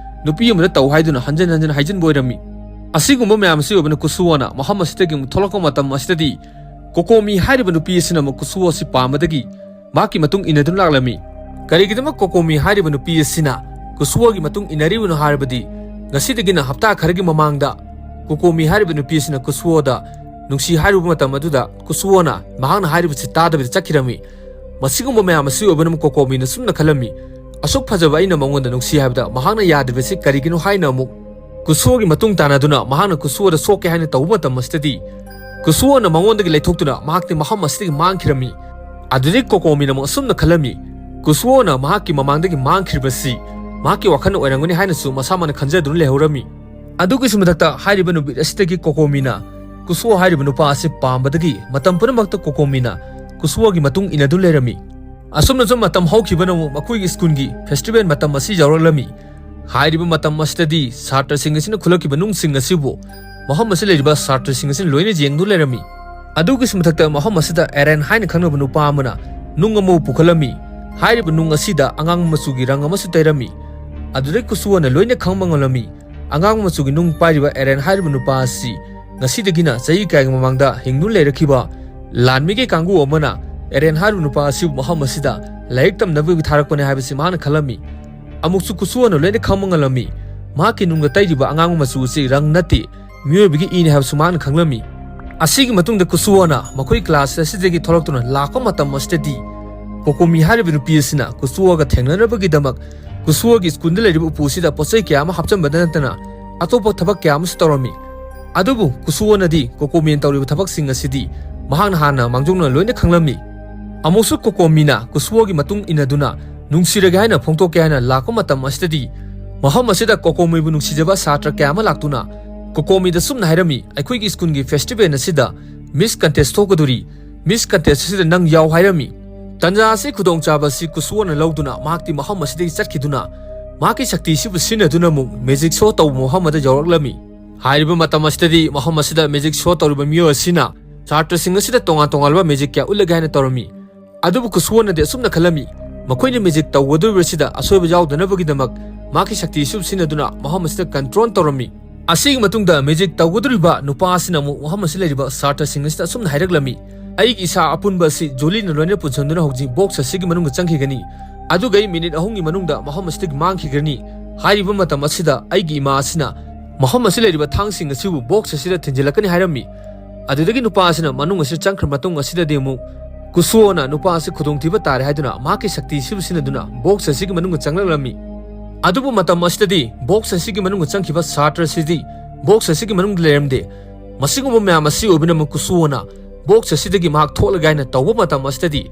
ꯅꯨꯄꯤ ꯑꯃꯗ ꯇꯧ ꯍꯥꯏꯗꯨꯅ ꯍꯟꯖꯤꯟ ꯍꯟꯖꯤꯟ ꯍꯥꯏꯖꯤꯟꯕ ꯑꯣꯏꯔꯝꯃꯤ꯫ ꯑꯁꯤꯒꯨꯝꯕ ꯃꯌꯥꯝ ꯑꯁꯤ ꯑꯣꯏꯕꯅ ꯀꯨꯁꯨꯑꯣꯅ ꯃꯐꯝ ꯑꯁꯤꯗꯒꯤ ꯑꯃꯨꯛ ꯊꯣꯛꯂꯛꯄ ꯃꯇꯝ ꯑꯁꯤꯗꯗꯤ ꯀꯣꯀꯣꯃꯤ ꯍꯥꯏꯔꯤꯕ ꯅꯨꯄꯤ ꯑꯁꯤꯅ ꯑꯃꯨꯛ ꯀꯨꯁꯨꯑꯣ ꯑꯁꯤ ꯄꯥꯝꯕꯗꯒꯤ ꯃꯍꯥꯛꯀꯤ ꯃꯇꯨꯡ ꯏꯟꯅꯗꯨꯅ ꯂꯥꯛꯂꯝꯃꯤ꯫ ꯀꯔꯤꯒꯤꯗꯃꯛ ꯀꯣꯀꯣꯃꯤ ꯍꯥꯏꯔꯤꯕ ꯅꯨꯄꯤ ꯑꯁꯤꯅ ꯀꯨꯁꯨꯑꯣꯒꯤ ꯃꯇꯨꯡ ꯏꯟꯅꯔꯤꯕꯅꯣ ꯍꯥꯏꯔꯕꯗꯤ ꯉꯁꯤꯗꯒꯤꯅ ꯍꯞꯇꯥ ꯈꯔꯒꯤ ꯃꯃꯥꯡꯗ ꯀꯣꯀꯣꯃꯤ ꯍꯥꯏꯔꯤꯕ ꯅꯨꯄꯤ ꯑꯁꯤꯅ ꯀꯨꯁꯨꯑꯣꯗ ꯅꯨꯡꯁꯤ ꯍꯥꯏꯔꯨꯕ ꯃꯇꯝ ꯑꯗꯨꯗ ꯀꯨꯁꯨꯑꯣꯅ ꯃꯍꯥꯛꯅ ꯍꯥꯏꯔꯤꯕꯁꯤ ꯇꯥꯗꯕꯤꯗ ꯆꯠꯈꯤꯔꯝꯃꯤ꯫ ꯃꯁꯤꯒꯨꯝꯕ ꯃꯌꯥꯝ ꯑꯁꯤ ꯑꯣꯏꯕꯅ ꯀꯣꯀꯣꯃꯤꯅ ꯁꯨꯝꯅ ꯈꯜꯂꯝꯃꯤ, "ꯑꯁꯨꯛ ꯐꯖꯕ ꯑꯩꯅ ꯃꯉꯣꯟꯗ ꯅꯨꯡꯁꯤ ꯍꯥꯏꯕꯗ ꯃꯍꯥꯛꯅ ꯌꯥꯗꯕꯁꯤ ꯀꯔꯤꯒꯤꯅꯣ?" ꯍꯥꯏꯅ ꯑꯃꯨꯛ ꯀꯨꯁꯨꯑꯣꯒꯤ ꯃꯇꯨꯡ ꯇꯥꯟꯅꯗꯨꯅ ꯃꯍꯥꯛꯅ ꯀꯨꯁꯨꯑꯣꯗ ꯁꯣꯛꯀꯦ ꯍꯥꯏꯅ ꯇꯧꯕ ꯃꯇꯝ ꯑꯁꯤꯗꯗꯤ, ꯀꯨꯁꯨꯑꯣꯅ ꯃꯉꯣꯟꯗꯒꯤ ꯂꯩꯊꯣꯛꯇꯨꯅ ꯃꯍꯥꯛꯇꯤ ꯃꯐꯝ ꯑꯁꯤꯗꯒꯤ ꯃꯥꯡꯈꯤꯔꯝꯃꯤ꯫ ꯑꯗꯨꯗꯒꯤ ꯀꯣꯀꯣꯃꯤꯅ ꯑꯃꯨꯛ ꯑꯁꯨꯝꯅ ꯈꯜꯂꯝꯃꯤ, ꯀꯨꯁꯨꯑꯣꯅ ꯃꯍꯥꯛꯀꯤ ꯃꯃꯥꯡꯗꯒꯤ ꯃꯥꯡꯈꯤꯕꯁꯤ ꯃꯍꯥꯛꯀꯤ ꯋꯥꯈꯜꯅ ꯑꯣꯏꯔꯝꯒꯅꯤ ꯍꯥꯏꯅꯁꯨ ꯃꯁꯥꯃꯛꯅ ꯈꯟꯖꯗꯨꯅ ꯂꯩꯍꯧꯔꯝꯃꯤ꯫ ꯑꯗꯨꯒꯤꯁꯨ ꯃꯊꯛꯇ, ꯍꯥꯏꯔꯤꯕ ꯅꯨꯃꯤꯠ ꯑꯁꯤꯗꯒꯤ ꯀꯣꯀꯣꯃꯤꯅ ꯀꯨꯁꯨꯑꯣ ꯍꯥꯏꯔꯤꯕ ꯅꯨꯄꯥ ꯑꯁꯤ ꯄꯥꯝꯕꯗꯒꯤ ꯃꯇꯝ ꯄꯨꯝꯅꯃꯛꯇ ꯀꯣꯀꯣꯃꯤꯅ ꯀꯨꯁꯨꯑꯣꯒꯤ ꯃꯇꯨꯡ ꯏꯟꯅꯗꯨꯅ ꯂꯩꯔꯝꯃꯤ꯫ ꯑꯁꯨꯝꯅ ꯁꯨꯝ ꯃꯇꯝ ꯍꯧꯈꯤꯕꯅ ꯑꯃꯨꯛ ꯃꯈꯣꯏꯒꯤ ꯁ꯭ꯀꯨꯜꯒꯤ ꯐꯦꯁꯇꯤꯚꯦꯜ ꯃꯇꯝ ꯑꯁꯤ ꯌꯧꯔꯛꯂꯝꯃꯤ꯫ ꯍꯥꯏꯔꯤꯕ ꯃꯇꯝ ꯑꯁꯤꯗꯗꯤ ꯁꯥꯇ꯭ꯔꯁꯤꯡ ꯑꯁꯤꯅ ꯈꯨꯜꯂꯛꯈꯤꯕ ꯅꯨꯡꯁꯤꯡ ꯑꯁꯤꯕꯨ ꯃꯐꯝ ꯑꯁꯤꯗ ꯂꯩꯔꯤꯕ ꯁꯥꯇ꯭ꯔꯁꯤꯡ ꯑꯁꯤꯅ ꯂꯣꯏꯅ ꯌꯦꯡꯗꯨꯅ ꯂꯩꯔꯝꯃꯤ꯫ ꯑꯗꯨꯒꯤꯁꯨ ꯃꯊꯛꯇ ꯃꯐꯝ ꯑꯁꯤꯗ ꯑꯦꯔꯦꯟ ꯍꯥꯏꯅ ꯈꯪꯅꯕ ꯅꯨꯄꯥ ꯑꯃꯅ ꯅꯨꯡ ꯑꯃꯕꯨ ꯄꯨꯈꯠꯂꯝꯃꯤ꯫ ꯍꯥꯏꯔꯤꯕ ꯅꯨꯡ ꯑꯁꯤꯗ ꯑꯉꯥꯡꯕ ꯃꯆꯨꯒꯤ ꯔꯪ ꯑꯃꯁꯨ ꯇꯩꯔꯝꯃꯤ꯫ ꯑꯗꯨꯗꯩ ꯀꯨꯁꯨꯑꯣꯅ ꯂꯣꯏꯅ ꯈꯪꯕ ꯉꯝꯂꯝꯃꯤ꯫ ꯑꯉꯥꯡꯕ ꯃꯆꯨꯒꯤ ꯅꯨꯡ ꯄꯥꯏꯔꯤꯕ ꯑꯦꯔꯦꯟ ꯍꯥꯏꯔꯤꯕ ꯅꯨꯄꯥ ꯑꯁꯤ ꯉꯁꯤꯗꯒꯤꯅ ꯆꯍꯤ ꯀꯌꯥꯒꯤ ꯃꯃꯥꯡꯗ ꯍꯤꯡꯗꯨꯅ ꯂꯩꯔꯛꯈꯤꯕ ꯂꯥꯟꯃꯤꯒꯤ ꯀꯥꯡꯕꯨ ꯑꯃꯅ ꯑꯦꯔꯦꯟ ꯍꯥꯏꯔꯤꯕ ꯅꯨꯄꯥ ꯑꯁꯤꯕꯨ ꯃꯐꯝ ꯑꯁꯤꯗ ꯂꯥꯏꯔꯤꯛ ꯇꯝꯅꯕꯒꯤ ꯊꯥꯔꯛꯄꯅꯦ ꯍꯥꯏꯕꯁꯤ ꯃꯍꯥꯛꯅ ꯈꯜꯂꯝꯃꯤ꯫ ꯑꯃꯨꯛꯁꯨ ꯀꯨꯁꯨꯑꯣꯅ ꯂꯣꯏꯅ ꯈꯪꯕ ꯉꯝꯂꯝꯃꯤ꯫ ꯃꯍꯥꯛꯀꯤ ꯅꯨꯡꯗ ꯇꯩꯔꯤꯕ ꯑꯉꯥꯡꯕ ꯃꯆꯨ ꯑꯁꯤ ꯔꯪ ꯅꯠꯇꯦ, ꯃꯤꯑꯣꯏꯕꯒꯤ ꯏꯅꯤ ꯍꯥꯏꯕꯁꯨ ꯃꯍꯥꯛꯅ ꯈꯪꯂꯝꯃꯤ꯫ ꯑꯁꯤꯒꯤ ꯃꯇꯨꯡꯗ ꯀꯨꯁꯨꯑꯣꯅ ꯃꯈꯣꯏ ꯀ꯭ꯂꯥꯁ ꯑꯁꯤꯗꯒꯤ ꯊꯣꯛꯂꯛꯇꯨꯅ ꯂꯥꯛꯄ ꯃꯇꯝ ꯑꯁꯤꯗꯗꯤ, ꯀꯣꯀꯣꯃꯤ ꯍꯥꯏꯔꯤꯕ ꯅꯨꯄꯤ ꯑꯁꯤꯅ ꯀꯨꯁꯨꯑꯣꯒ ꯊꯦꯡꯅꯅꯕꯒꯤꯗꯃꯛ ꯀꯨꯁꯨꯑꯣꯒꯤ ꯁ꯭ꯀꯨꯜꯗ ꯂꯩꯔꯤꯕ ꯎꯄꯨ ꯑꯁꯤꯗ ꯄꯣꯠꯆꯩ ꯀꯌꯥ ꯑꯃ ꯍꯥꯞꯆꯤꯟꯕꯗ ꯅꯠꯇꯅ ꯑꯇꯣꯞꯄ ꯊꯕꯛ ꯀꯌꯥ ꯑꯃꯁꯨ ꯇꯧꯔꯝꯃꯤ꯫ ꯑꯗꯨꯕꯨ ꯀꯨꯁꯨꯑꯣꯅꯗꯤ ꯀꯣꯀꯣꯃꯤꯅ ꯇꯧꯔꯤꯕ ꯊꯕꯛꯁꯤꯡ ꯑꯁꯤꯗꯤ ꯃꯍꯥꯛꯅ ꯍꯥꯟꯅ ꯃꯥꯡꯖꯧꯅꯅ ꯂꯣꯏꯅ ꯈꯪꯂꯝꯃꯤ꯫ ꯑꯃꯨꯛꯁꯨ ꯀꯣꯀꯣꯃꯤꯅ ꯀꯨꯁꯨꯑꯣꯒꯤ ꯃꯇꯨꯡ ꯏꯟꯅꯗꯨꯅ ꯅꯨꯡꯁꯤꯔꯒꯦ ꯍꯥꯏꯅ ꯐꯣꯡꯗꯣꯛꯀꯦ ꯍꯥꯏꯅ ꯂꯥꯛꯄ ꯃꯇꯝ ꯑꯁꯤꯗꯗꯤ, ꯃꯐꯝ ꯑꯁꯤꯗ ꯀꯣꯀꯣꯃꯤꯕꯨ ꯅꯨꯡꯁꯤꯖꯕ ꯁꯥꯇ꯭ꯔ ꯀꯌꯥ ꯑꯃ ꯂꯥꯛꯇꯨꯅ ꯀꯣꯀꯣꯃꯤꯗ ꯁꯨꯝꯅ ꯍꯥꯏꯔꯝꯃꯤ, "ꯑꯩꯈꯣꯏꯒꯤ ꯁ꯭ꯀꯨꯜꯒꯤ ꯐꯦꯁꯇꯤꯚꯦꯜ ꯑꯁꯤꯗ ꯃꯤꯁ ꯀꯟꯇꯦꯁ ꯊꯣꯛꯀꯗꯣꯔꯤ꯫ ꯃꯤꯁ ꯀꯟꯇꯦꯁ ꯑꯁꯤꯗ ꯅꯪ ꯌꯥꯎ" ꯍꯥꯏꯔꯝꯃꯤ꯫ ꯇꯟꯖꯥ ꯑꯁꯤ ꯈꯨꯗꯣꯡꯆꯥꯕ ꯑꯁꯤ ꯀꯨꯁꯨꯑꯣꯅ ꯂꯧꯗꯨꯅ ꯃꯍꯥꯛꯇꯤ ꯃꯐꯝ ꯑꯁꯤꯗꯒꯤ ꯆꯠꯈꯤꯗꯨꯅ ꯃꯍꯥꯛꯀꯤ ꯁꯛꯇꯤ ꯑꯁꯤꯕꯨ ꯁꯤꯖꯤꯟꯅꯗꯨꯅ ꯑꯃꯨꯛ ꯃꯦꯖꯤꯛ ꯁꯣ ꯇꯧꯕ ꯃꯐꯝ ꯑꯃꯗ ꯌꯧꯔꯛꯂꯝꯃꯤ꯫ ꯍꯥꯏꯔꯤꯕ ꯃꯇꯝ ꯑꯁꯤꯗꯗꯤ ꯃꯐꯝ ꯑꯁꯤꯗ ꯃꯦꯖꯤꯛ ꯁꯣ ꯇꯧꯔꯤꯕ ꯃꯤꯑꯣꯏ ꯑꯁꯤꯅ ꯁꯥꯇ꯭ꯔꯁꯤꯡ ꯑꯁꯤꯗ ꯇꯣꯉꯥꯟ ꯇꯣꯉꯥꯟꯕ ꯃꯦꯖꯤꯛ ꯀꯌꯥ ꯎꯠꯂꯒꯦ ꯍꯥꯏꯅ ꯇꯧꯔꯝꯃꯤ꯫ ꯑꯗꯨꯕꯨ ꯀꯨꯁꯨꯑꯣꯅꯗꯤ ꯑꯁꯨꯝꯅ ꯈꯜꯂꯝꯃꯤ, ꯃꯈꯣꯏꯅ ꯃꯦꯖꯤꯛ ꯇꯧꯒꯗꯧꯔꯤꯕꯁꯤꯗ ꯑꯁꯣꯏꯕ ꯌꯥꯎꯗꯅꯕꯒꯤꯗꯃꯛ ꯃꯍꯥꯛꯀꯤ ꯁꯛꯇꯤ ꯑꯁꯤꯕꯨ ꯁꯤꯖꯤꯟꯅꯗꯨꯅ ꯃꯐꯝ ꯑꯁꯤꯗ ꯀꯟꯇ꯭ꯔꯣꯜ ꯇꯧꯔꯝꯃꯤ꯫ ꯑꯁꯤꯒꯤ ꯃꯇꯨꯡꯗ ꯃꯦꯖꯤꯛ ꯇꯧꯒꯗꯧꯔꯤꯕ ꯅꯨꯄꯥ ꯑꯁꯤꯅ ꯑꯃꯨꯛ ꯃꯐꯝ ꯑꯁꯤꯗ ꯂꯩꯔꯤꯕ ꯁꯥꯇ꯭ꯔꯁꯤꯡ ꯑꯁꯤꯗ ꯑꯁꯨꯝꯅ ꯍꯥꯏꯔꯛꯂꯝꯃꯤ, "ꯑꯩꯒꯤ ꯏꯁꯥ ꯑꯄꯨꯟꯕ ꯑꯁꯤ ꯖꯣꯂꯤꯅ ꯂꯣꯏꯅ ꯄꯨꯟꯁꯤꯟꯗꯨꯅ ꯍꯧꯖꯤꯛ ꯕꯣꯛꯁ ꯑꯁꯤꯒꯤ ꯃꯅꯨꯡꯗ ꯆꯪꯈꯤꯒꯅꯤ꯫ ꯑꯗꯨꯒ ꯑꯩ ꯃꯤꯅꯤꯠ ꯑꯍꯨꯝꯒꯤ ꯃꯅꯨꯡꯗ ꯃꯐꯝ ꯑꯁꯤꯗꯒꯤ ꯃꯥꯡꯈꯤꯒꯅꯤ꯫ ꯍꯥꯏꯔꯤꯕ ꯃꯇꯝ ꯑꯁꯤꯗ ꯑꯩꯒꯤ ꯏꯃꯥ ꯑꯁꯤꯅ ꯃꯐꯝ ꯑꯁꯤꯗ ꯂꯩꯔꯤꯕ ꯊꯥꯡꯁꯤꯡ ꯑꯁꯤꯕꯨ ꯕꯣꯛꯁ ꯑꯁꯤꯗ ꯊꯤꯟꯖꯤꯜꯂꯛꯀꯅꯤ" ꯍꯥꯏꯔꯝꯃꯤ꯫ ꯑꯗꯨꯗꯒꯤ ꯅꯨꯄꯥ ꯑꯁꯤꯅ ꯃꯅꯨꯡ ꯑꯁꯤꯗ ꯆꯪꯈ꯭ꯔ ꯃꯇꯨꯡ ꯑꯁꯤꯗꯗꯤ ꯑꯃꯨꯛ ꯀꯨꯁꯨꯑꯣꯅ ꯅꯨꯄꯥ ꯑꯁꯤ ꯈꯨꯗꯣꯡꯊꯤꯕ ꯇꯥꯔꯦ ꯍꯥꯏꯗꯨꯅ ꯃꯍꯥꯛꯀꯤ ꯁꯛꯇꯤ ꯑꯁꯤꯕꯨ ꯁꯤꯖꯤꯟꯅꯗꯨꯅ ꯕꯣꯛꯁ ꯑꯁꯤꯒꯤ ꯃꯅꯨꯡꯗ ꯆꯪꯂꯛꯂꯝꯃꯤ꯫ ꯑꯗꯨꯕꯨ ꯃꯇꯝ ꯑꯁꯤꯗꯗꯤ ꯕꯣꯛꯁ ꯑꯁꯤꯒꯤ ꯃꯅꯨꯡꯗ ꯆꯪꯈꯤꯕ ꯁꯥꯇ꯭ꯔ ꯑꯁꯤꯗꯤ ꯕꯣꯛꯁ ꯑꯁꯤꯒꯤ ꯃꯅꯨꯡꯗ ꯂꯩꯔꯝꯗꯦ꯫ ꯃꯁꯤꯒꯨꯝꯕ ꯃꯌꯥꯝ ꯑꯁꯤ ꯑꯣꯏꯕꯅ ꯀꯨꯁꯨꯑꯣꯅ ꯕꯣꯛꯁ ꯑꯁꯤꯗꯒꯤ ꯃꯍꯥꯛ ꯊꯣꯛꯂꯒꯦ ꯍꯥꯏꯅ ꯇꯧꯕ ꯃꯇꯝ ꯑꯁꯤꯗꯗꯤ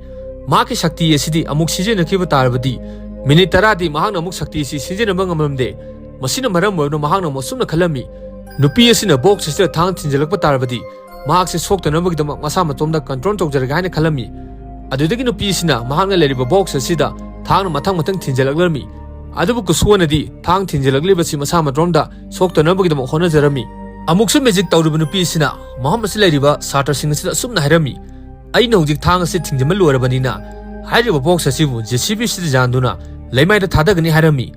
ꯃꯍꯥꯛꯀꯤ ꯁꯛꯇꯤ ꯑꯁꯤꯗꯤ ꯑꯃꯨꯛ ꯁꯤꯖꯤꯟꯅꯈꯤꯕ ꯇꯥꯔꯕꯗꯤ ꯃꯤꯅꯤꯠ ꯇꯔꯥꯗꯤ ꯃꯍꯥꯛꯅ ꯑꯃꯨꯛ ꯁꯛꯇꯤ ꯑꯁꯤ ꯁꯤꯖꯤꯟꯅꯕ ꯉꯝꯂꯝꯗꯦ꯫ ꯃꯁꯤꯅ ꯃꯔꯝ ꯑꯣꯏꯗꯨꯅ ꯃꯍꯥꯛꯅ ꯑꯃꯨꯛ ꯑꯁꯨꯝꯅ ꯈꯜꯂꯝꯃꯤ, ꯅꯨꯄꯤ ꯑꯁꯤꯅ ꯕꯣꯛꯁ ꯑꯁꯤꯗ ꯊꯥꯡ ꯊꯤꯟꯖꯤꯜꯂꯛꯄ ꯇꯥꯔꯕꯗꯤ ꯃꯍꯥꯛꯁꯦ ꯁꯣꯛꯇꯅꯕꯒꯤꯗꯃꯛ ꯃꯁꯥ ꯃꯇꯣꯝꯗ ꯀꯟꯇ꯭ꯔꯣꯜ ꯇꯧꯖꯔꯒꯦ ꯍꯥꯏꯅ ꯈꯜꯂꯝꯃꯤ꯫ ꯑꯗꯨꯗꯒꯤ ꯅꯨꯄꯤ ꯑꯁꯤꯅ ꯃꯍꯥꯛꯅ ꯂꯩꯔꯤꯕ ꯕꯣꯛꯁ ꯑꯁꯤꯗ ꯊꯥꯡꯅ ꯃꯊꯪ ꯃꯊꯪ ꯊꯤꯟꯖꯤꯜꯂꯛꯂꯝꯃꯤ꯫ ꯑꯗꯨꯕꯨ ꯀꯨꯁꯨꯑꯣꯅꯗꯤ ꯊꯥꯡ ꯊꯤꯟꯖꯤꯜꯂꯛꯂꯤꯕꯁꯤ ꯃꯁꯥ ꯃꯇꯣꯝꯗ ꯁꯣꯛꯇꯅꯕꯒꯤꯗꯃꯛ ꯍꯣꯠꯅꯖꯔꯝꯃꯤ꯫ ꯑꯃꯨꯛꯁꯨ ꯃꯦꯖꯤꯛ ꯇꯧꯔꯤꯕ ꯅꯨꯄꯤ ꯑꯁꯤꯅ ꯃꯐꯝ ꯑꯁꯤ ꯂꯩꯔꯤꯕ ꯁꯥꯇ꯭ꯔꯁꯤꯡ ꯑꯁꯤꯗ ꯑꯁꯨꯝꯅ ꯍꯥꯏꯔꯝꯃꯤ, "ꯑꯩꯅ ꯍꯧꯖꯤꯛ ꯊꯥꯡ ꯑꯁꯤ ꯊꯤꯡꯖꯤꯟꯕ ꯂꯣꯏꯔꯕꯅꯤꯅ ꯍꯥꯏꯔꯤꯕ ꯕꯣꯛꯁ ꯑꯁꯤꯕꯨ ꯖꯦ ꯁꯤ ꯕꯤ ꯁꯤꯗ ꯌꯥꯟꯗꯨꯅ ꯂꯩꯃꯥꯏꯗ ꯊꯥꯗꯒꯅꯤ" ꯍꯥꯏꯔꯝꯃꯤ꯫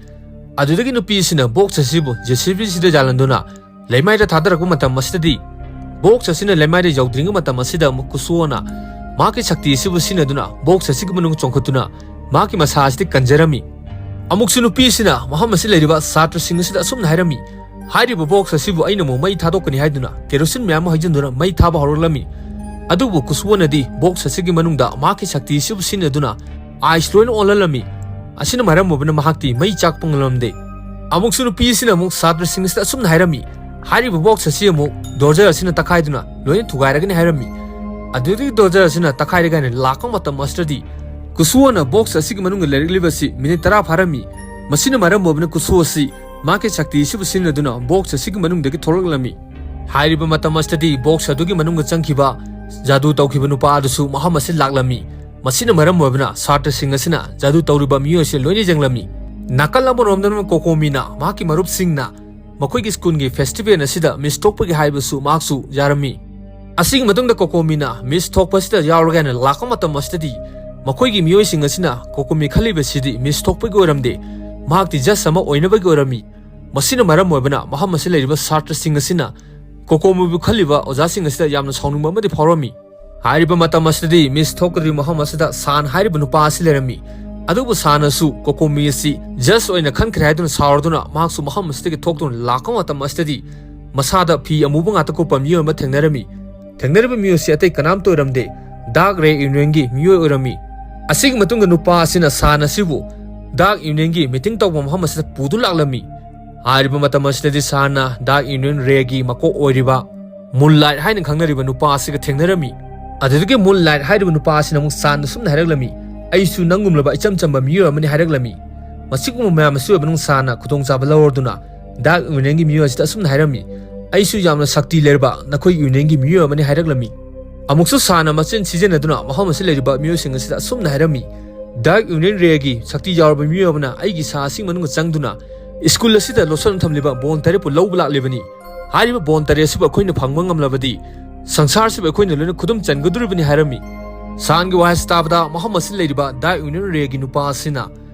ꯑꯗꯨꯗꯒꯤ ꯅꯨꯄꯤ ꯑꯁꯤꯅ ꯕꯣꯛꯁ ꯑꯁꯤꯕꯨ ꯖꯦ ꯁꯤ ꯕꯤ ꯁꯤꯗ ꯌꯥꯜꯍꯟꯗꯨꯅ ꯂꯩꯃꯥꯏꯗ ꯊꯥꯗꯔꯛꯄ ꯃꯇꯝ ꯑꯁꯤꯗꯗꯤ ꯕꯣꯛꯁ ꯑꯁꯤꯅ ꯂꯩꯃꯥꯏꯗ ꯌꯧꯗ꯭ꯔꯤꯉꯩ ꯃꯇꯝ ꯑꯁꯤꯗ ꯑꯃꯨꯛ ꯀꯨꯁꯨꯑꯣꯅ ꯃꯍꯥꯛꯀꯤ ꯁꯛꯇꯤ ꯑꯁꯤꯕꯨ ꯁꯤꯖꯤꯟꯅꯗꯨꯅ ꯕꯣꯛꯁ ꯑꯁꯤꯒꯤ ꯃꯅꯨꯡꯗ ꯆꯣꯡꯈꯠꯇꯨꯅ ꯃꯍꯥꯛꯀꯤ ꯃꯁꯥ ꯑꯁꯤꯗꯤ ꯀꯟꯖꯔꯝꯃꯤ꯫ ꯑꯃꯨꯛꯁꯨ ꯅꯨꯄꯤ ꯑꯁꯤꯅ ꯃꯐꯝ ꯑꯁꯤ ꯂꯩꯔꯤꯕ ꯁꯥꯇ꯭ꯔꯁꯤꯡ ꯑꯁꯤꯗ ꯑꯁꯨꯝꯅ ꯍꯥꯏꯔꯝꯃꯤ, "ꯍꯥꯏꯔꯤꯕ ꯕꯣꯛꯁ ꯑꯁꯤꯕꯨ ꯑꯩꯅ ꯑꯃꯨꯛ ꯃꯩ ꯊꯥꯗꯣꯛꯀꯅꯤ" ꯍꯥꯏꯗꯨꯅ ꯀꯦꯔꯣꯁꯤꯟ ꯃꯌꯥꯝ ꯑꯃ ꯍꯩꯖꯤꯟꯗꯨꯅ ꯃꯩ ꯊꯥꯕ ꯍꯧꯔꯛꯂꯝꯃꯤ꯫ ꯑꯗꯨꯕꯨ ꯀꯨꯁꯨꯑꯣꯅꯗꯤ ꯕꯣꯛꯁ ꯑꯁꯤꯒꯤ ꯃꯅꯨꯡꯗ ꯃꯍꯥꯛꯀꯤ ꯁꯛꯇꯤ ꯑꯁꯤꯕꯨ ꯁꯤꯖꯤꯟꯅꯗꯨꯅ ꯑꯥꯏꯁ ꯂꯣꯏꯅ ꯑꯣꯜꯍꯜꯂꯝꯃꯤ꯫ ꯑꯁꯤꯅ ꯃꯔꯝ ꯑꯣꯏꯕꯅ ꯃꯍꯥꯛꯇꯤ ꯃꯩ ꯆꯥꯛꯄ ꯉꯝꯂꯝꯗꯦ꯫ ꯑꯃꯨꯛꯁꯨ ꯅꯨꯄꯤ ꯑꯁꯤꯅ ꯑꯃꯨꯛ ꯁꯥꯇ꯭ꯔꯁꯤꯡ ꯑꯁꯤꯗ ꯑꯁꯨꯝꯅ ꯍꯥꯏꯔꯝꯃꯤ, "ꯍꯥꯏꯔꯤꯕ ꯕꯣꯛꯁ ꯑꯁꯤ ꯑꯃꯨꯛ ꯗꯣꯔꯖꯔ ꯑꯁꯤꯅ ꯇꯛꯈꯥꯏꯗꯨꯅ ꯂꯣꯏꯅ ꯊꯨꯒꯥꯏꯔꯒꯅꯤ" ꯍꯥꯏꯔꯝꯃꯤ꯫ ꯑꯗꯨꯗꯒꯤ ꯗꯣꯔꯖꯔ ꯑꯁꯤꯅ ꯇꯛꯈꯥꯏꯔꯒ ꯍꯥꯏꯅ ꯂꯥꯛꯄ ꯃꯇꯝ ꯑꯁꯤꯗꯗꯤ ꯀꯨꯁꯨꯑꯣꯅ ꯕꯣꯛꯁ ꯑꯁꯤꯒꯤ ꯃꯅꯨꯡꯗ ꯂꯩꯔꯛꯂꯤꯕꯁꯤ ꯃꯤꯅꯤꯠ ꯇꯔꯥ ꯐꯥꯔꯝꯃꯤ꯫ ꯃꯁꯤꯅ ꯃꯔꯝ ꯑꯣꯏꯕꯅ ꯀꯨꯁꯨꯑꯣ ꯑꯁꯤ ꯃꯍꯥꯛꯀꯤ ꯁꯛꯇꯤ ꯑꯁꯤꯕꯨ ꯁꯤꯖꯤꯟꯅꯗꯨꯅ ꯕꯣꯛꯁ ꯑꯁꯤꯒꯤ ꯃꯅꯨꯡꯗꯒꯤ ꯊꯣꯛꯂꯛꯂꯝꯃꯤ꯫ ꯍꯥꯏꯔꯤꯕ ꯃꯇꯝ ꯑꯁꯤꯗꯗꯤ ꯕꯣꯛꯁ ꯑꯗꯨꯒꯤ ꯃꯅꯨꯡꯗ ꯆꯪꯈꯤꯕ ꯖꯥꯗꯨ ꯇꯧꯈꯤꯕ ꯅꯨꯄꯥ ꯑꯗꯨꯁꯨ ꯃꯐꯝ ꯑꯁꯤꯗ ꯂꯥꯛꯂꯝꯃꯤ꯫ ꯃꯁꯤꯅ ꯃꯔꯝ ꯑꯣꯏꯕꯅ ꯁꯥꯇ꯭ꯔꯁꯤꯡ ꯑꯁꯤꯅ ꯖꯥꯗꯨ ꯇꯧꯔꯤꯕ ꯃꯤꯑꯣꯏ ꯑꯁꯤ ꯂꯣꯏꯅ ꯌꯦꯡꯂꯝꯃꯤ꯫ ꯅꯥꯀꯜ ꯑꯃꯔꯣꯝꯗꯅ ꯀꯣꯀꯣꯃꯤꯅ ꯃꯍꯥꯛꯀꯤ ꯃꯔꯨꯞꯁꯤꯡꯅ ꯃꯈꯣꯏꯒꯤ ꯁ꯭ꯀꯨꯜꯒꯤ ꯐꯦꯁꯇꯤꯚꯦꯜ ꯑꯁꯤꯗ ꯃꯤꯁ ꯊꯣꯛꯄꯒꯤ ꯍꯥꯏꯕꯁꯨ ꯃꯍꯥꯛꯁꯨ ꯌꯥꯔꯝꯃꯤ꯫ ꯑꯁꯤꯒꯤ ꯃꯇꯨꯡꯗ ꯀꯣꯀꯣꯃꯤꯅ ꯃꯤꯁ ꯊꯣꯛꯄꯁꯤꯗ ꯌꯥꯎꯔꯒꯦ ꯍꯥꯏꯅ ꯂꯥꯛꯄ ꯃꯇꯝ ꯑꯁꯤꯗꯗꯤ ꯃꯈꯣꯏꯒꯤ ꯃꯤꯑꯣꯏꯁꯤꯡ ꯑꯁꯤꯅ ꯀꯣꯀꯣꯃꯤ ꯈꯜꯂꯤꯕꯁꯤꯗꯤ ꯃꯤꯁ ꯊꯣꯛꯄꯒꯤ ꯑꯣꯏꯔꯝꯗꯦ, ꯃꯍꯥꯛꯇꯤ ꯖꯁ ꯑꯃ ꯑꯣꯏꯅꯕꯒꯤ ꯑꯣꯏꯔꯝꯃꯤ꯫ ꯃꯁꯤꯅ ꯃꯔꯝ ꯑꯣꯏꯕꯅ ꯃꯐꯝ ꯑꯁꯤꯗ ꯂꯩꯔꯤꯕ ꯁꯥꯇ꯭ꯔꯁꯤꯡ ꯑꯁꯤꯅ ꯀꯣꯀꯣꯃꯤꯕꯨ ꯈꯜꯂꯤꯕ ꯑꯣꯖꯥꯁꯤꯡ ꯑꯁꯤꯗ ꯌꯥꯝꯅ ꯁꯥꯎꯅꯤꯡꯕ ꯑꯃꯗꯤ ꯐꯥꯎꯔꯝꯃꯤ꯫ ꯍꯥꯏꯔꯤꯕ ꯃꯇꯝ ꯑꯁꯤꯗꯗꯤ ꯃꯤꯁ ꯊꯣꯛꯀꯗꯧꯔꯤꯕ ꯃꯐꯝ ꯑꯁꯤꯗ ꯁꯥꯟ ꯍꯥꯏꯔꯤꯕ ꯅꯨꯄꯥ ꯑꯁꯤ ꯂꯩꯔꯝꯃꯤ꯫ ꯑꯗꯨꯕꯨ ꯁꯥꯟꯅꯁꯨ ꯀꯣꯀꯣꯃꯤ ꯑꯁꯤ ꯖꯁ ꯑꯣꯏꯅ ꯈꯟꯈ꯭ꯔꯦ ꯍꯥꯏꯗꯨꯅ ꯁꯥꯎꯔꯗꯨꯅ ꯃꯍꯥꯛꯁꯨ ꯃꯐꯝ ꯑꯁꯤꯗꯒꯤ ꯊꯣꯛꯇꯨꯅ ꯂꯥꯛꯄ ꯃꯇꯝ ꯑꯁꯤꯗꯗꯤ ꯃꯁꯥꯗ ꯐꯤ ꯑꯃꯨꯕ ꯉꯥꯛꯇ ꯀꯨꯞꯄ ꯃꯤꯑꯣꯏ ꯑꯃ ꯊꯦꯡꯅꯔꯝꯃꯤ꯫ ꯊꯦꯡꯅꯔꯤꯕ ꯃꯤꯑꯣꯏ ꯑꯁꯤ ꯑꯇꯩ ꯀꯅꯥꯝꯇ ꯑꯣꯏꯔꯝꯗꯦ, ꯗꯥꯔꯛ ꯔꯦ ꯌꯨꯅꯤꯌꯟꯒꯤ ꯃꯤꯑꯣꯏ ꯑꯣꯏꯔꯝꯃꯤ꯫ ꯑꯁꯤꯒꯤ ꯃꯇꯨꯡꯗ ꯅꯨꯄꯥ ꯑꯁꯤꯅ ꯁꯥꯟ ꯑꯁꯤꯕꯨ ꯗꯥꯔꯛ ꯌꯨꯅꯤꯌꯟꯒꯤ ꯃꯤꯇꯤꯡ ꯇꯧꯕ ꯃꯐꯝ ꯑꯁꯤꯗ ꯄꯨꯗꯨꯅ ꯂꯥꯛꯂꯝꯃꯤ꯫ ꯍꯥꯏꯔꯤꯕ ꯃꯇꯝ ꯑꯁꯤꯗꯗꯤ ꯁꯥꯟꯅ ꯗꯥꯔꯛ ꯌꯨꯅꯤꯌꯟ ꯔꯦꯒꯤ ꯃꯀꯣꯛ ꯑꯣꯏꯔꯤꯕ ꯃꯨꯟ ꯂꯥꯏꯠ ꯍꯥꯏꯅ ꯈꯪꯅꯔꯤꯕ ꯅꯨꯄꯥ ꯑꯁꯤꯒ ꯊꯦꯡꯅꯔꯝꯃꯤ꯫ ꯑꯗꯨꯗꯒꯤ ꯃꯨꯟ ꯂꯥꯏꯠ ꯍꯥꯏꯔꯤꯕ ꯅꯨꯄꯥ ꯑꯁꯤꯅ ꯑꯃꯨꯛ ꯁꯥꯟꯅ ꯁꯨꯝꯅ ꯍꯥꯏꯔꯛꯂꯝꯃꯤ, "ꯑꯩꯁꯨ ꯅꯪꯒꯨꯝꯂꯕ ꯏꯆꯝ ꯆꯝꯕ ꯃꯤꯑꯣꯏ ꯑꯃꯅꯤ" ꯍꯥꯏꯔꯛꯂꯝꯃꯤ꯫ ꯃꯁꯤꯒꯨꯝꯕ ꯃꯌꯥꯝ ꯑꯁꯤ ꯑꯣꯏꯕ ꯅꯨꯡ ꯁꯥꯟꯅ ꯈꯨꯗꯣꯡꯆꯥꯕ ꯂꯧꯔꯗꯨꯅ ꯗꯥꯔꯛ ꯌꯨꯅꯤꯌꯟꯒꯤ ꯃꯤꯑꯣꯏ ꯑꯁꯤꯗ ꯑꯁꯨꯝꯅ ꯍꯥꯏꯔꯝꯃꯤ, "ꯑꯩꯁꯨ ꯌꯥꯝꯅ ꯁꯛꯇꯤ ꯂꯩꯔꯕ ꯅꯈꯣꯏꯒꯤ ꯌꯨꯅꯤꯌꯟꯒꯤ ꯃꯤꯑꯣꯏ ꯑꯃꯅꯤ" ꯍꯥꯏꯔꯛꯂꯝꯃꯤ꯫ ꯑꯃꯨꯛꯁꯨ ꯁꯥꯟꯅ ꯃꯆꯤꯟ ꯁꯤꯖꯤꯟꯅꯗꯨꯅ ꯃꯐꯝ ꯑꯁꯤꯗ ꯂꯩꯔꯤꯕ ꯃꯤꯑꯣꯏꯁꯤꯡ ꯑꯁꯤꯗ ꯑꯁꯨꯝꯅ ꯍꯥꯏꯔꯝꯃꯤ, "ꯗꯥꯔꯛ ꯌꯨꯅꯤꯌꯟ ꯔꯦꯒꯤ ꯁꯛꯇꯤ ꯌꯥꯎꯔꯕ ꯃꯤꯑꯣꯏ ꯑꯃꯅ ꯑꯩꯒꯤ ꯁꯥꯁꯤꯡ ꯃꯅꯨꯡꯗ ꯆꯪꯗꯨꯅ ꯁ꯭ꯀꯨꯜ ꯑꯁꯤꯗ ꯂꯣꯠꯁꯤꯟꯅ ꯊꯝꯂꯤꯕ ꯕꯣꯟ ꯇꯔꯦꯠꯄꯨ ꯂꯧꯕ ꯂꯥꯛꯂꯤꯕꯅꯤ꯫ ꯍꯥꯏꯔꯤꯕ ꯕꯣꯟ ꯇꯔꯦꯠ ꯑꯁꯤꯕꯨ ꯑꯩꯈꯣꯏꯅ ꯐꯪꯕ ꯉꯝꯂꯕꯗꯤ ꯁꯪꯁꯥꯔꯁꯤꯕꯨ ꯑꯩꯈꯣꯏꯅ ꯂꯣꯏꯅ ꯈꯨꯗꯨꯝ ꯆꯟꯒꯗꯧꯔꯤꯕꯅꯤ" ꯍꯥꯏꯔꯝꯃꯤ꯫ ꯁꯥꯟꯒꯤ ꯋꯥꯍꯩ ꯑꯁꯤ ꯇꯥꯕꯗ ꯃꯐꯝ ꯑꯁꯤꯗ ꯂꯩꯔꯤꯕ ꯗꯥꯔꯛ ꯌꯨꯅꯤꯌꯟ ꯔꯦꯒꯤ ꯅꯨꯄꯥ ꯑꯁꯤꯅ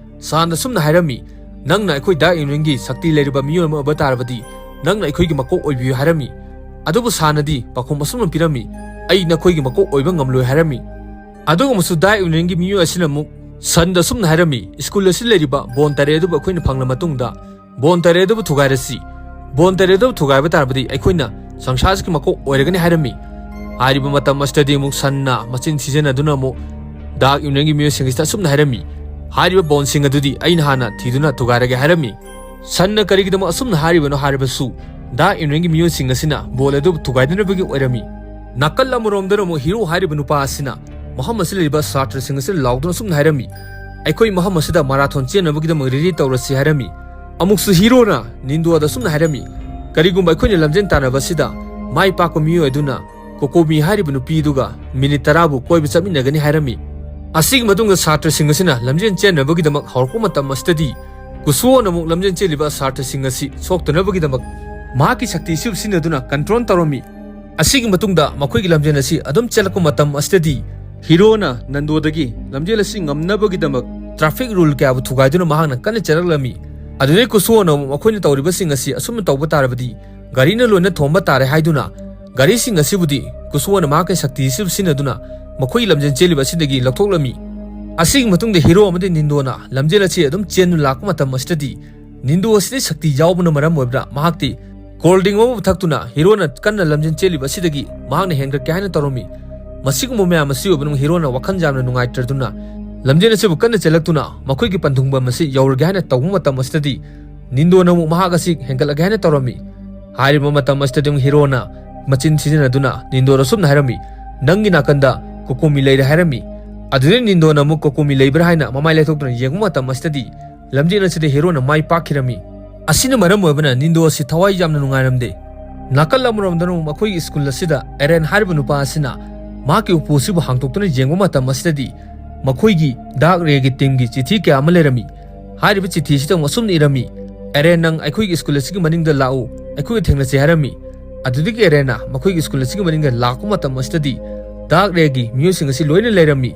ꯁꯥꯟꯗ ꯑꯁꯨꯝꯅ ꯍꯥꯏꯔꯝꯃꯤ, "ꯅꯪꯅ ꯑꯩꯈꯣꯏ ꯗꯥꯔꯛ ꯌꯨꯅꯤꯌꯟꯒꯤ ꯁꯛꯇꯤ ꯂꯩꯔꯕ ꯃꯤꯑꯣꯏ ꯑꯃ ꯑꯣꯏꯕ ꯇꯥꯔꯕꯗꯤ ꯅꯪꯅ ꯑꯩꯈꯣꯏꯒꯤ ꯃꯀꯣꯛ ꯑꯣꯏꯕꯤꯌꯨ" ꯍꯥꯏꯔꯝꯃꯤ꯫ ꯑꯗꯨꯕꯨ ꯁꯥꯟꯅꯗꯤ ꯄꯥꯎꯈꯨꯝ ꯑꯁꯨꯝꯅ ꯄꯤꯔꯝꯃꯤ, "ꯑꯩ ꯅꯈꯣꯏꯒꯤ ꯃꯀꯣꯛ ꯑꯣꯏꯕ ꯉꯝꯂꯣꯏ" ꯍꯥꯏꯔꯝꯃꯤ꯫ ꯑꯗꯨꯒ ꯑꯃꯨꯛꯁꯨ ꯗꯥꯔꯛ ꯌꯨꯅꯤꯌꯟꯒꯤ ꯃꯤꯑꯣꯏ ꯑꯁꯤꯅ ꯑꯃꯨꯛ ꯁꯟꯗ ꯑꯁꯨꯝꯅ ꯍꯥꯏꯔꯝꯃꯤ, "ꯁ꯭ꯀꯨꯜ ꯑꯁꯤ ꯂꯩꯔꯤꯕ ꯕꯣꯟ ꯇꯔꯦꯠ ꯑꯗꯨꯕꯨ ꯑꯩꯈꯣꯏꯅ ꯐꯪꯂ ꯃꯇꯨꯡꯗ ꯕꯣꯟ ꯇꯔꯦꯠ ꯑꯗꯨꯕꯨ ꯊꯨꯒꯥꯏꯔꯁꯤ꯫ ꯕꯣꯟ ꯇꯔꯦꯠ ꯑꯗꯨꯕꯨ ꯊꯨꯒꯥꯏꯕ ꯇꯥꯔꯕꯗꯤ ꯑꯩꯈꯣꯏꯅ ꯁꯪꯁꯥꯔꯁꯤꯒꯤ ꯃꯀꯣꯛ ꯑꯣꯏꯔꯒꯅꯤ" ꯍꯥꯏꯔꯝꯃꯤ꯫ ꯍꯥꯏꯔꯤꯕ ꯃꯇꯝ ꯑꯁꯤꯗꯗꯤ ꯑꯃꯨꯛ ꯁꯟꯅ ꯃꯆꯤꯟ ꯊꯤꯖꯤꯟꯅꯗꯨꯅ ꯑꯃꯨꯛ ꯗꯥꯔꯛ ꯌꯨꯅꯤꯌꯟꯒꯤ ꯃꯤꯑꯣꯏꯁꯤꯡ ꯑꯁꯤꯗ ꯑꯁꯨꯝꯅ ꯍꯥꯏꯔꯝꯃꯤ, "ꯍꯥꯏꯔꯤꯕ ꯕꯣꯟꯁꯤꯡ ꯑꯗꯨꯗꯤ ꯑꯩꯅ ꯍꯥꯟꯅ ꯊꯤꯗꯨꯅ ꯊꯨꯒꯥꯏꯔꯒꯦ" ꯍꯥꯏꯔꯝꯃꯤ꯫ ꯁꯟꯅ ꯀꯔꯤꯒꯤꯗꯃꯛ ꯑꯁꯨꯝꯅ ꯍꯥꯏꯔꯤꯕꯅꯣ ꯍꯥꯏꯔꯕꯁꯨ ꯗꯥꯔꯛ ꯌꯨꯅꯤꯌꯟꯒꯤ ꯃꯤꯑꯣꯏꯁꯤꯡ ꯑꯁꯤꯅ ꯕꯣꯟ ꯑꯗꯨ ꯊꯨꯒꯥꯏꯗꯅꯕꯒꯤ ꯑꯣꯏꯔꯝꯃꯤ꯫ ꯅꯥꯀꯜ ꯑꯃꯔꯣꯝꯗꯅ ꯑꯃꯨꯛ ꯍꯤꯔꯣ ꯍꯥꯏꯔꯤꯕ ꯅꯨꯄꯥ ꯑꯁꯤꯅ ꯃꯐꯝ ꯑꯁꯤꯗ ꯂꯩꯔꯤꯕ ꯁꯥꯇ꯭ꯔꯁꯤꯡ ꯑꯁꯤꯗ ꯂꯥꯎꯗꯨꯅ ꯑꯁꯨꯝꯅ ꯍꯥꯏꯔꯝꯃꯤ, "ꯑꯩꯈꯣꯏ ꯃꯐꯝ ꯑꯁꯤꯗ ꯃꯔꯥꯊꯣꯟ ꯆꯦꯟꯅꯕꯒꯤꯗꯃꯛ ꯔꯦꯗꯤ ꯇꯧꯔꯁꯤ" ꯍꯥꯏꯔꯝꯃꯤ꯫ ꯑꯃꯨꯛꯁꯨ ꯍꯤꯔꯣꯅ ꯅꯤꯟꯗꯣꯗ ꯑꯁꯨꯝꯅ ꯍꯥꯏꯔꯝꯃꯤ, "ꯀꯔꯤꯒꯨꯝꯕ ꯑꯩꯈꯣꯏꯅ ꯂꯝꯖꯦꯟ ꯇꯥꯟꯅꯕ ꯑꯁꯤꯗ ꯃꯥꯏ ꯄꯥꯛꯄ ꯃꯤꯑꯣꯏ ꯑꯗꯨꯅ ꯀꯣꯀꯣꯃꯤ ꯍꯥꯏꯔꯤꯕ ꯅꯨꯄꯤꯗꯨꯒ ꯃꯤꯅꯤꯠ ꯇꯔꯥꯕꯨ ꯀꯣꯏꯕ ꯆꯠꯃꯤꯟꯅꯒꯅꯤ" ꯍꯥꯏꯔꯝꯃꯤ꯫ ꯑꯁꯤꯒꯤ ꯃꯇꯨꯡꯗ ꯁꯥꯇ꯭ꯔꯁꯤꯡ ꯑꯁꯤꯅ ꯂꯝꯖꯦꯟ ꯆꯦꯟꯅꯕꯒꯤꯗꯃꯛ ꯍꯧꯔꯛꯄ ꯃꯇꯝ ꯑꯁꯤꯗꯗꯤ ꯀꯨꯁꯨꯑꯣꯅ ꯑꯃꯨꯛ ꯂꯝꯖꯦꯟ ꯆꯦꯜꯂꯤꯕ ꯁꯥꯇ꯭ꯔꯁꯤꯡ ꯑꯁꯤ ꯁꯣꯛꯇꯅꯕꯒꯤꯗꯃꯛ ꯃꯍꯥꯛꯀꯤ ꯁꯛꯇꯤ ꯑꯁꯤꯕꯨ ꯁꯤꯖꯤꯟꯅꯗꯨꯅ ꯀꯟꯇ꯭ꯔꯣꯜ ꯇꯧꯔꯝꯃꯤ꯫ ꯑꯁꯤꯒꯤ ꯃꯇꯨꯡꯗ ꯃꯈꯣꯏꯒꯤ ꯂꯝꯖꯦꯜ ꯑꯁꯤ ꯑꯗꯨꯝ ꯆꯦꯜꯂꯛꯄ ꯃꯇꯝ ꯑꯁꯤꯗꯗꯤ ꯍꯤꯔꯣꯅ ꯅꯟꯗꯣꯗꯒꯤ ꯂꯝꯖꯦꯜ ꯑꯁꯤ ꯉꯝꯅꯕꯒꯤꯗꯃꯛ ꯇ꯭ꯔꯥꯐꯤꯛ ꯔꯨꯜ ꯀꯌꯥꯕꯨ ꯊꯨꯒꯥꯏꯗꯨꯅ ꯃꯍꯥꯛꯅ ꯀꯟꯅ ꯆꯦꯜꯂꯛꯂꯝꯃꯤ꯫ ꯑꯗꯨꯗꯩ ꯀꯨꯁꯨꯑꯣꯅ ꯑꯃꯨꯛ ꯃꯈꯣꯏꯅ ꯇꯧꯔꯤꯕꯁꯤꯡ ꯑꯁꯤ ꯑꯁꯨꯝꯅ ꯇꯧꯕ ꯇꯥꯔꯕꯗꯤ ꯒꯥꯔꯤꯅ ꯂꯣꯏꯅ ꯊꯣꯝꯕ ꯇꯥꯔꯦ ꯍꯥꯏꯗꯨꯅ ꯒꯥꯔꯤꯁꯤꯡ ꯑꯁꯤꯕꯨꯗꯤ ꯀꯨꯁꯨꯑꯣꯅ ꯃꯍꯥꯛꯀꯤ ꯁꯛꯇꯤ ꯑꯁꯤꯕꯨ ꯁꯤꯖꯤꯟꯅꯗꯨꯅ ꯃꯈꯣꯏꯒꯤ ꯂꯝꯖꯦꯜ ꯆꯦꯜꯂꯤꯕ ꯑꯁꯤꯗꯒꯤ ꯂꯧꯊꯣꯛꯂꯝꯃꯤ꯫ ꯑꯁꯤꯒꯤ ꯃꯇꯨꯡꯗ ꯍꯤꯔꯣ ꯑꯃꯗꯤ ꯅꯤꯟꯗꯣꯅ ꯂꯝꯖꯦꯜ ꯑꯁꯤ ꯑꯗꯨꯝ ꯆꯦꯟꯗꯨꯅ ꯂꯥꯛꯄ ꯃꯇꯝ ꯑꯁꯤꯗꯗꯤ ꯅꯤꯟꯗꯣ ꯑꯁꯤꯗꯤ ꯁꯛꯇꯤ ꯌꯥꯎꯕꯅ ꯃꯔꯝ ꯑꯣꯏꯕꯅ ꯃꯍꯥꯛꯇꯤ ꯀꯣꯜ ꯗ꯭ꯔꯤꯡ ꯑꯃꯕꯨ ꯊꯛꯇꯨꯅ ꯍꯤꯔꯣꯅ ꯀꯟꯅ ꯂꯝꯖꯦꯜ ꯆꯦꯜꯂꯤꯕ ꯑꯁꯤꯗꯒꯤ ꯃꯍꯥꯛꯅ ꯍꯦꯟꯒꯠꯀꯦ ꯍꯥꯏꯅ ꯇꯧꯔꯝꯃꯤ꯫ ꯃꯁꯤꯒꯨꯝꯕ ꯃꯌꯥꯝ ꯑꯁꯤ ꯑꯣꯏꯕꯅ ꯍꯤꯔꯣꯅ ꯋꯥꯈꯜ ꯌꯥꯝꯅ ꯅꯨꯡꯉꯥꯏꯇ꯭ꯔꯗꯨꯅ ꯂꯝꯖꯦꯟ ꯑꯁꯤꯕꯨ ꯀꯟꯅ ꯆꯦꯜꯂꯛꯇꯨꯅ ꯃꯈꯣꯏꯒꯤ ꯄꯟꯊꯨꯡꯐꯝ ꯑꯁꯤ ꯌꯧꯔꯒꯦ ꯍꯥꯏꯅ ꯇꯧꯕ ꯃꯇꯝ ꯑꯁꯤꯗꯗꯤ ꯅꯤꯟꯗꯣꯅ ꯑꯃꯨꯛ ꯃꯍꯥꯛ ꯑꯁꯤ ꯍꯦꯟꯒꯠꯂꯒꯦ ꯍꯥꯏꯅ ꯇꯧꯔꯝꯃꯤ꯫ ꯍꯥꯏꯔꯤꯕ ꯃꯇꯝ ꯑꯁꯤꯗꯗꯤ ꯑꯃꯨꯛ ꯍꯤꯔꯣꯅ ꯃꯆꯤꯟ ꯊꯤꯖꯤꯟꯅꯗꯨꯅ ꯅꯤꯟꯗꯣꯗ ꯑꯁꯨꯝꯅ ꯍꯥꯏꯔꯝꯃꯤ, "ꯅꯪꯒꯤ ꯅꯥꯀꯟꯗ ꯀꯣꯀꯣꯃꯤ ꯂꯩꯔꯦ" ꯍꯥꯏꯔꯝꯃꯤ꯫ ꯑꯗꯨꯗꯩ ꯅꯤꯟꯗꯣꯅ ꯑꯃꯨꯛ ꯀꯣꯀꯣꯃꯤ ꯂꯩꯕ꯭ꯔꯥ ꯍꯥꯏꯅ ꯃꯃꯥꯏ ꯂꯩꯊꯣꯛꯇꯨꯅ ꯌꯦꯡꯕ ꯃꯇꯝ ꯑꯁꯤꯗꯗꯤ ꯂꯝꯖꯦꯟ ꯑꯁꯤꯗ ꯍꯤꯔꯣꯅ ꯃꯥꯏ ꯄꯥꯛꯈꯤꯔꯝꯃꯤ꯫ ꯑꯁꯤꯅ ꯃꯔꯝ ꯑꯣꯏꯕꯅ ꯅꯤꯟꯗꯣ ꯑꯁꯤ ꯊꯋꯥꯏ ꯌꯥꯝꯅ ꯅꯨꯡꯉꯥꯏꯔꯝꯗꯦ꯫ ꯅꯥꯀꯜ ꯑꯃꯔꯣꯝꯗꯅ ꯑꯃꯨꯛ ꯃꯈꯣꯏꯒꯤ ꯁ꯭ꯀꯨꯜ ꯑꯁꯤꯗ ꯑꯦꯔꯦꯟ ꯍꯥꯏꯔꯤꯕ ꯅꯨꯄꯥ ꯑꯁꯤꯅ ꯃꯍꯥꯛꯀꯤ ꯎꯄꯨ ꯑꯁꯤꯕꯨ ꯍꯥꯡꯗꯣꯛꯇꯨꯅ ꯌꯦꯡꯕ ꯃꯇꯝ ꯑꯁꯤꯗꯗꯤ ꯃꯈꯣꯏꯒꯤ ꯗꯥꯔꯛ ꯔꯦꯒꯤ ꯇꯤꯝꯒꯤ ꯆꯤꯊꯤ ꯀꯌꯥ ꯑꯃ ꯂꯩꯔꯝꯃꯤ꯫ ꯍꯥꯏꯔꯤꯕ ꯆꯤꯊꯤ ꯑꯁꯤꯗ ꯑꯃꯨꯛ ꯑꯁꯨꯝꯅ ꯏꯔꯝꯃꯤ, "ꯑꯦꯔꯦꯟ, ꯅꯪ ꯑꯩꯈꯣꯏꯒꯤ ꯁ꯭ꯀꯨꯜ ꯑꯁꯤꯒꯤ ꯃꯅꯤꯡꯗ ꯂꯥꯛꯎ, ꯑꯩꯈꯣꯏꯒ ꯊꯦꯡꯅꯁꯤ" ꯍꯥꯏꯔꯝꯃꯤ꯫ ꯑꯗꯨꯗꯒꯤ ꯑꯦꯔꯦꯟꯅ ꯃꯈꯣꯏꯒꯤ ꯁ꯭ꯀꯨꯜ ꯑꯁꯤꯒꯤ ꯃꯅꯤꯡꯗ ꯂꯥꯛꯄ ꯃꯇꯝ ꯑꯁꯤꯗꯗꯤ ꯗꯥꯔꯛ ꯔꯦꯒꯤ ꯃꯤꯑꯣꯏꯁꯤꯡ ꯑꯁꯤ ꯂꯣꯏꯅ ꯂꯩꯔꯝꯃꯤ꯫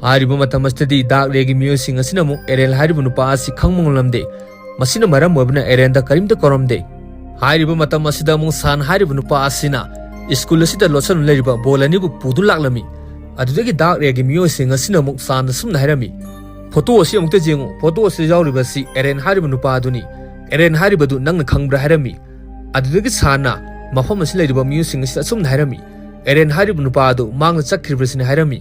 ꯍꯥꯏꯔꯤꯕ ꯃꯇꯝ ꯑꯁꯤꯗꯗꯤ ꯗꯥꯔꯛ ꯔꯦꯒꯤ ꯃꯤꯑꯣꯏꯁꯤꯡ ꯑꯁꯤꯅ ꯑꯃꯨꯛ ꯑꯦꯔꯦꯟ ꯍꯥꯏꯔꯤꯕ ꯅꯨꯄꯥ ꯑꯁꯤ ꯈꯪꯕ ꯉꯝꯂꯝꯗꯦ꯫ ꯃꯁꯤꯅ ꯃꯔꯝ ꯑꯣꯏꯕꯅ ꯑꯦꯔꯦꯟꯗ ꯀꯔꯤꯝꯇ ꯀꯧꯔꯝꯗꯦ꯫ ꯍꯥꯏꯔꯤꯕ ꯃꯇꯝ ꯑꯁꯤꯗ ꯑꯃꯨꯛ ꯁꯥꯟ ꯍꯥꯏꯔꯤꯕ ꯅꯨꯄꯥ ꯑꯁꯤꯅ ꯁ꯭ꯀꯨꯜ ꯑꯁꯤꯗ ꯂꯣꯠꯁꯤꯟꯗꯨꯅ ꯂꯩꯔꯤꯕ ꯕꯣꯜ ꯑꯅꯤꯕꯨ ꯄꯨꯗꯨꯅ ꯂꯥꯛꯂꯝꯃꯤ꯫ ꯑꯗꯨꯗꯒꯤ ꯗꯥꯔꯛ ꯔꯦꯒꯤ ꯃꯤꯑꯣꯏꯁꯤꯡ ꯑꯁꯤꯅ ꯑꯃꯨꯛ ꯁꯥꯟꯗ ꯑꯁꯨꯝꯅ ꯍꯥꯏꯔꯝꯃꯤ, "ꯐꯣꯇꯣ ꯑꯁꯤ ꯑꯃꯨꯛꯇ ꯌꯦꯡꯉꯨ, ꯐꯣꯇꯣ ꯑꯁꯤꯗ ꯌꯥꯎꯔꯤꯕ ꯑꯁꯤ ꯑꯦꯔꯦꯟ ꯍꯥꯏꯔꯤꯕ ꯅꯨꯄꯥ ꯑꯗꯨꯅꯤ꯫ ꯑꯦꯔꯦꯟ ꯍꯥꯏꯔꯤꯕꯗꯨ ꯅꯪꯅ ꯈꯪꯕ꯭ꯔꯥ?" ꯍꯥꯏꯔꯝꯃꯤ꯫ ꯑꯗꯨꯗꯒꯤ ꯁꯥꯟꯅ ꯃꯐꯝ ꯑꯁꯤꯗ ꯂꯩꯔꯤꯕ ꯃꯤꯑꯣꯏꯁꯤꯡ ꯑꯁꯤꯗ ꯑꯁꯨꯝꯅ ꯍꯥꯏꯔꯝꯃꯤ, "ꯑꯦꯔꯦꯟ ꯍꯥꯏꯔꯤꯕ ꯅꯨꯄꯥ ꯑꯗꯨ ꯃꯥꯡꯗ ꯆꯠꯈ꯭ꯔꯤꯕꯁꯤꯅꯤ" ꯍꯥꯏꯔꯝꯃꯤ꯫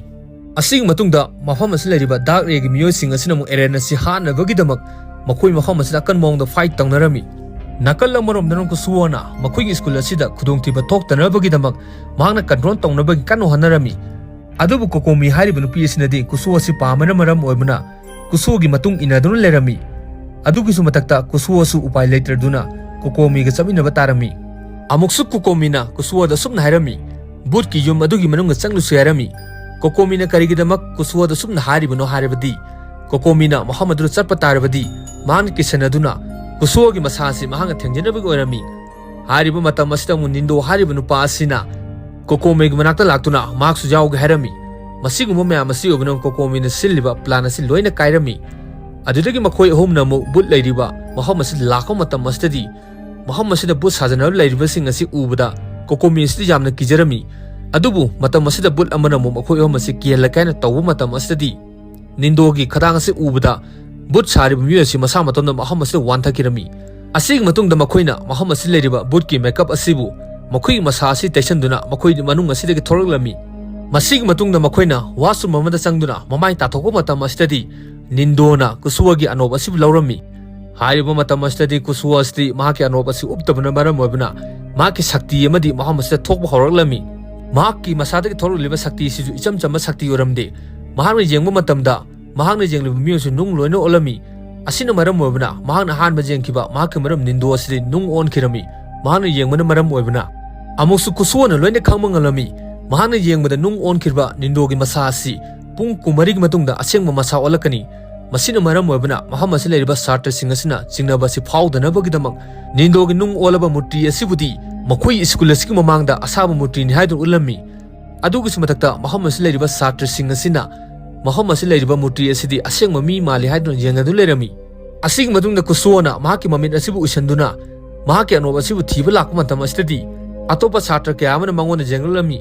ꯑꯁꯤꯒꯤ ꯃꯇꯨꯡꯗ ꯃꯐꯝ ꯑꯁꯤꯗ ꯂꯩꯔꯤꯕ ꯗꯥꯔꯛ ꯔꯦꯒꯤ ꯃꯤꯑꯣꯏꯁꯤꯡ ꯑꯁꯤꯅ ꯑꯃꯨꯛ ꯑꯦꯔꯦꯟ ꯑꯁꯤ ꯍꯥꯠꯅꯕꯒꯤꯗꯃꯛ ꯃꯈꯣꯏ ꯃꯐꯝ ꯑꯁꯤꯗ ꯑꯀꯟꯕ ꯃꯑꯣꯡꯗ ꯐꯥꯏꯠ ꯇꯧꯅꯔꯝꯃꯤ꯫ ꯅꯥꯀꯜ ꯑꯃꯔꯣꯝꯗꯅ ꯀꯨꯁꯨꯑꯣꯅ ꯃꯈꯣꯏꯒꯤ ꯁ꯭ꯀꯨꯜ ꯑꯁꯤꯗ ꯈꯨꯗꯣꯡꯊꯤꯕ ꯊꯣꯛꯇꯅꯕꯒꯤꯗꯃꯛ ꯃꯍꯥꯛꯅ ꯀꯟꯇ꯭ꯔꯣꯜ ꯇꯧꯅꯕꯒꯤ ꯀꯟꯅ ꯍꯣꯠꯅꯔꯝꯃꯤ꯫ ꯑꯗꯨꯕꯨ ꯀꯣꯀꯣꯃꯤ ꯍꯥꯏꯔꯤꯕ ꯅꯨꯄꯤ ꯑꯁꯤꯅꯗꯤ ꯀꯨꯁꯨꯑꯣ ꯑꯁꯤ ꯄꯥꯝꯕꯅ ꯃꯔꯝ ꯑꯣꯏꯕꯅ ꯀꯨꯁꯨꯑꯣꯒꯤ ꯃꯇꯨꯡ ꯏꯟꯅꯗꯨꯅ ꯂꯩꯔꯝꯃꯤ꯫ ꯑꯗꯨꯒꯤꯁꯨ ꯃꯊꯛꯇ ꯀꯨꯁꯨꯑꯣꯁꯨ ꯎꯄꯥꯏ ꯂꯩꯇ꯭ꯔꯗꯨꯅ ꯀꯣꯀꯣꯃꯤꯒ ꯆꯠꯃꯤꯟꯅꯕ ꯇꯥꯔꯝꯃꯤ꯫ ꯑꯃꯨꯛꯁꯨ ꯀꯣꯀꯣꯃꯤꯅ ꯀꯨꯁꯨꯑꯣꯗ ꯑꯁꯨꯝꯅ ꯍꯥꯏꯔꯝꯃꯤ, "ꯕꯨꯠꯀꯤ ꯌꯨꯝ ꯑꯗꯨꯒꯤ ꯃꯅꯨꯡꯗ ꯆꯪꯂꯨꯁꯤ" ꯍꯥꯏꯔꯝꯃꯤ꯫ ꯀꯣꯀꯣꯃꯤꯅ ꯀꯔꯤꯒꯤꯗꯃꯛ ꯀꯨꯁꯨꯑꯣꯗ ꯑꯁꯨꯝꯅ ꯍꯥꯏꯔꯤꯕꯅꯣ ꯍꯥꯏꯔꯕꯗꯤ ꯀꯣꯀꯣꯃꯤꯅ ꯃꯐꯝ ꯑꯗꯨꯗ ꯆꯠꯄ ꯇꯥꯔꯕꯗꯤ ꯃꯍꯥꯛꯅ ꯀꯤꯁꯟꯅꯗꯨꯅ ꯀꯨꯁꯨꯑꯣꯒꯤ ꯃꯁꯥ ꯑꯁꯤ ꯃꯍꯥꯛꯅ ꯊꯦꯡꯖꯅꯕꯒꯤ ꯑꯣꯏꯔꯝꯃꯤ꯫ ꯍꯥꯏꯔꯤꯕ ꯃꯇꯝ ꯑꯁꯤꯗ ꯑꯃꯨꯛ ꯅꯤꯟꯗꯣ ꯍꯥꯏꯔꯤꯕ ꯅꯨꯄꯥ ꯑꯁꯤꯅ ꯀꯣꯀꯣꯃꯤꯒꯤ ꯃꯅꯥꯛꯇ ꯂꯥꯛꯇꯨꯅ ꯃꯍꯥꯛꯁꯨ ꯌꯥꯎꯒꯦ ꯍꯥꯏꯔꯝꯃꯤ꯫ ꯃꯁꯤꯒꯨꯝꯕ ꯃꯌꯥꯝ ꯑꯁꯤ ꯑꯣꯏꯕꯅ ꯀꯣꯀꯣꯃꯤꯅ ꯁꯤꯜꯂꯤꯕ ꯄ꯭ꯂꯥꯟ ꯑꯁꯤ ꯂꯣꯏꯅ ꯀꯥꯏꯔꯝꯃꯤ꯫ ꯑꯗꯨꯗꯒꯤ ꯃꯈꯣꯏ ꯑꯍꯨꯝꯅ ꯑꯃꯨꯛ ꯕꯨꯠ ꯂꯩꯔꯤꯕ ꯃꯐꯝ ꯑꯁꯤꯗ ꯂꯥꯛꯄ ꯃꯇꯝ ꯑꯁꯤꯗꯗꯤ ꯃꯐꯝ ꯑꯁꯤꯗ ꯕꯨꯠ ꯁꯥꯖꯅꯕ ꯂꯩꯔꯤꯕꯁꯤꯡ ꯑꯁꯤ ꯎꯕꯗ ꯀꯣꯀꯣꯃꯤ ꯑꯁꯤꯗ ꯌꯥꯝꯅ ꯀꯤꯖꯔꯝꯃꯤ꯫ ꯑꯗꯨꯕꯨ ꯃꯇꯝ ꯑꯁꯤꯗ ꯕꯨꯠ ꯑꯃꯅ ꯑꯃꯨꯛ ꯃꯈꯣꯏ ꯑꯍꯨꯝ ꯑꯁꯤ ꯀꯤꯍꯜꯂꯛꯀꯦ ꯍꯥꯏꯅ ꯇꯧꯕ ꯃꯇꯝ ꯑꯁꯤꯗꯗꯤ ꯅꯤꯟꯗꯣꯒꯤ ꯈꯗꯥꯡ ꯑꯁꯤ ꯎꯕꯗ ꯕꯨꯠ ꯁꯥꯔꯤꯕ ꯃꯤꯑꯣꯏ ꯑꯁꯤ ꯃꯁꯥ ꯃꯇꯣꯝꯗ ꯃꯐꯝ ꯑꯁꯤꯗ ꯋꯥꯟꯊꯈꯤꯔꯝꯃꯤ꯫ ꯑꯁꯤꯒꯤ ꯃꯇꯨꯡꯗ ꯃꯈꯣꯏꯅ ꯃꯐꯝ ꯑꯁꯤꯗ ꯂꯩꯔꯤꯕ ꯕꯨꯠꯀꯤ ꯃꯦꯀꯞ ꯑꯁꯤꯕꯨ ꯃꯈꯣꯏꯒꯤ ꯃꯁꯥ ꯑꯁꯤ ꯇꯩꯁꯟꯗꯨꯅ ꯃꯈꯣꯏ ꯃꯅꯨꯡ ꯑꯁꯤꯗꯒꯤ ꯊꯣꯔꯛꯂꯝꯃꯤ꯫ ꯃꯁꯤꯒꯤ ꯃꯇꯨꯡꯗ ꯃꯈꯣꯏꯅ washroom ꯑꯃꯗ ꯆꯪꯗꯨꯅ ꯃꯃꯥꯏ ꯇꯥꯊꯣꯛꯄ ꯃꯇꯝ ꯑꯁꯤꯗꯗꯤ ꯅꯤꯟꯗꯣꯅ ꯀꯨꯁꯨꯑꯣꯒꯤ ꯑꯅꯣꯞ ꯑꯁꯤꯕꯨ ꯂꯧꯔꯝꯃꯤ꯫ ꯍꯥꯏꯔꯤꯕ ꯃꯇꯝ ꯑꯁꯤꯗꯗꯤ ꯀꯨꯁꯨꯑꯣ ꯑꯁꯤꯗꯤ ꯃꯍꯥꯛꯀꯤ ꯑꯅꯣꯞ ꯑꯁꯤ ꯎꯞꯇꯕꯅ ꯃꯔꯝ ꯑꯣꯏꯕꯅ ꯃꯍꯥꯛꯀꯤ ꯁꯛꯇꯤ ꯑꯃꯗꯤ ꯃꯐꯝ ꯑꯁꯤꯗ ꯊꯣꯛꯄ ꯍꯧꯔꯛꯂꯝꯃꯤ꯫ ꯃꯍꯥꯛꯀꯤ ꯃꯁꯥꯗꯒꯤ ꯊꯣꯛꯂꯛꯂꯤꯕ ꯁꯛꯇꯤ ꯑꯁꯤꯁꯨ ꯏꯆꯝ ꯆꯝꯕ ꯁꯛꯇꯤ ꯑꯣꯏꯔꯝꯗꯦ꯫ ꯃꯍꯥꯛꯅ ꯌꯦꯡꯕ ꯃꯇꯝꯗ ꯃꯍꯥꯛꯅ ꯌꯦꯡꯂꯤꯕ ꯃꯤꯑꯣꯏꯁꯨ ꯅꯨꯡ ꯂꯣꯏꯅ ꯑꯣꯜꯂꯝꯃꯤ꯫ ꯑꯁꯤꯅ ꯃꯔꯝ ꯑꯣꯏꯕꯅ ꯃꯍꯥꯛꯅ ꯑꯍꯥꯟꯕ ꯌꯦꯡꯈꯤꯕ ꯃꯍꯥꯛꯀꯤ ꯃꯔꯨꯞ ꯅꯤꯟꯗꯣ ꯑꯁꯤꯗꯤ ꯅꯨꯡ ꯑꯣꯟꯈꯤꯔꯝꯃꯤ꯫ ꯃꯍꯥꯛꯅ ꯌꯦꯡꯕꯅ ꯃꯔꯝ ꯑꯣꯏꯕꯅ ꯑꯃꯨꯛꯁꯨ ꯀꯨꯁꯨꯑꯣꯅ ꯂꯣꯏꯅ ꯈꯪꯕ ꯉꯝꯂꯝꯃꯤ꯫ ꯃꯍꯥꯛꯅ ꯌꯦꯡꯕꯗ ꯅꯨꯡ ꯑꯣꯟꯈꯤꯕ ꯅꯤꯟꯗꯣꯒꯤ ꯃꯁꯥ ꯑꯁꯤ ꯄꯨꯡ ꯀꯨꯟꯃꯔꯤꯒꯤ ꯃꯇꯨꯡꯗ ꯑꯁꯦꯡꯕ ꯃꯁꯥ ꯑꯣꯜꯂꯛꯀꯅꯤ꯫ ꯃꯁꯤꯅ ꯃꯔꯝ ꯑꯣꯏꯕꯅ ꯃꯐꯝ ꯑꯁꯤ ꯂꯩꯔꯤꯕ ꯁꯥꯇ꯭ꯔꯁꯤꯡ ꯑꯁꯤꯅ ꯆꯤꯡꯅꯕ ꯑꯁꯤ ꯐꯥꯎꯗꯅꯕꯒꯤꯗꯃꯛ ꯅꯤꯟꯗꯣꯒꯤ ꯅꯨꯡ ꯑꯣꯜꯂꯕ ꯃꯨꯔꯇꯤ ꯑꯁꯤꯕꯨꯗꯤ ꯃꯈꯣꯏ ꯁ꯭ꯀꯨꯜ ꯑꯁꯤꯒꯤ ꯃꯃꯥꯡꯗ ꯑꯁꯥꯕ ꯃꯨꯔꯇꯤꯅꯤ ꯍꯥꯏꯗꯨꯅ ꯎꯠꯂꯝꯃꯤ꯫ ꯑꯗꯨꯒꯤꯁꯨ ꯃꯊꯛꯇ ꯃꯐꯝ ꯑꯁꯤ ꯂꯩꯔꯤꯕ ꯁꯥꯇ꯭ꯔꯁꯤꯡ ꯑꯁꯤꯅ ꯃꯐꯝ ꯑꯁꯤ ꯂꯩꯔꯤꯕ ꯃꯨꯔꯇꯤ ꯑꯁꯤꯗꯤ ꯑꯁꯦꯡꯕ ꯃꯤ ꯃꯥꯜꯂꯤ ꯍꯥꯏꯗꯨꯅ ꯌꯦꯡꯅꯗꯨꯅ ꯂꯩꯔꯝꯃꯤ꯫ ꯑꯁꯤꯒꯤ ꯃꯇꯨꯡꯗ ꯀꯨꯁꯨꯑꯣꯅ ꯃꯍꯥꯛꯀꯤ ꯃꯃꯤꯠ ꯑꯁꯤꯕꯨ ꯎꯏꯁꯟꯗꯨꯅ ꯃꯍꯥꯛꯀꯤ ꯑꯅꯣꯞ ꯑꯁꯤꯕꯨ ꯊꯤꯕ ꯂꯥꯛꯄ ꯃꯇꯝ ꯑꯁꯤꯗꯗꯤ ꯑꯇꯣꯞꯄ ꯁꯥꯇ꯭ꯔ ꯀꯌꯥ ꯑꯃꯅ ꯃꯉꯣꯟꯗ ꯌꯦꯡꯂꯛꯂꯝꯃꯤ꯫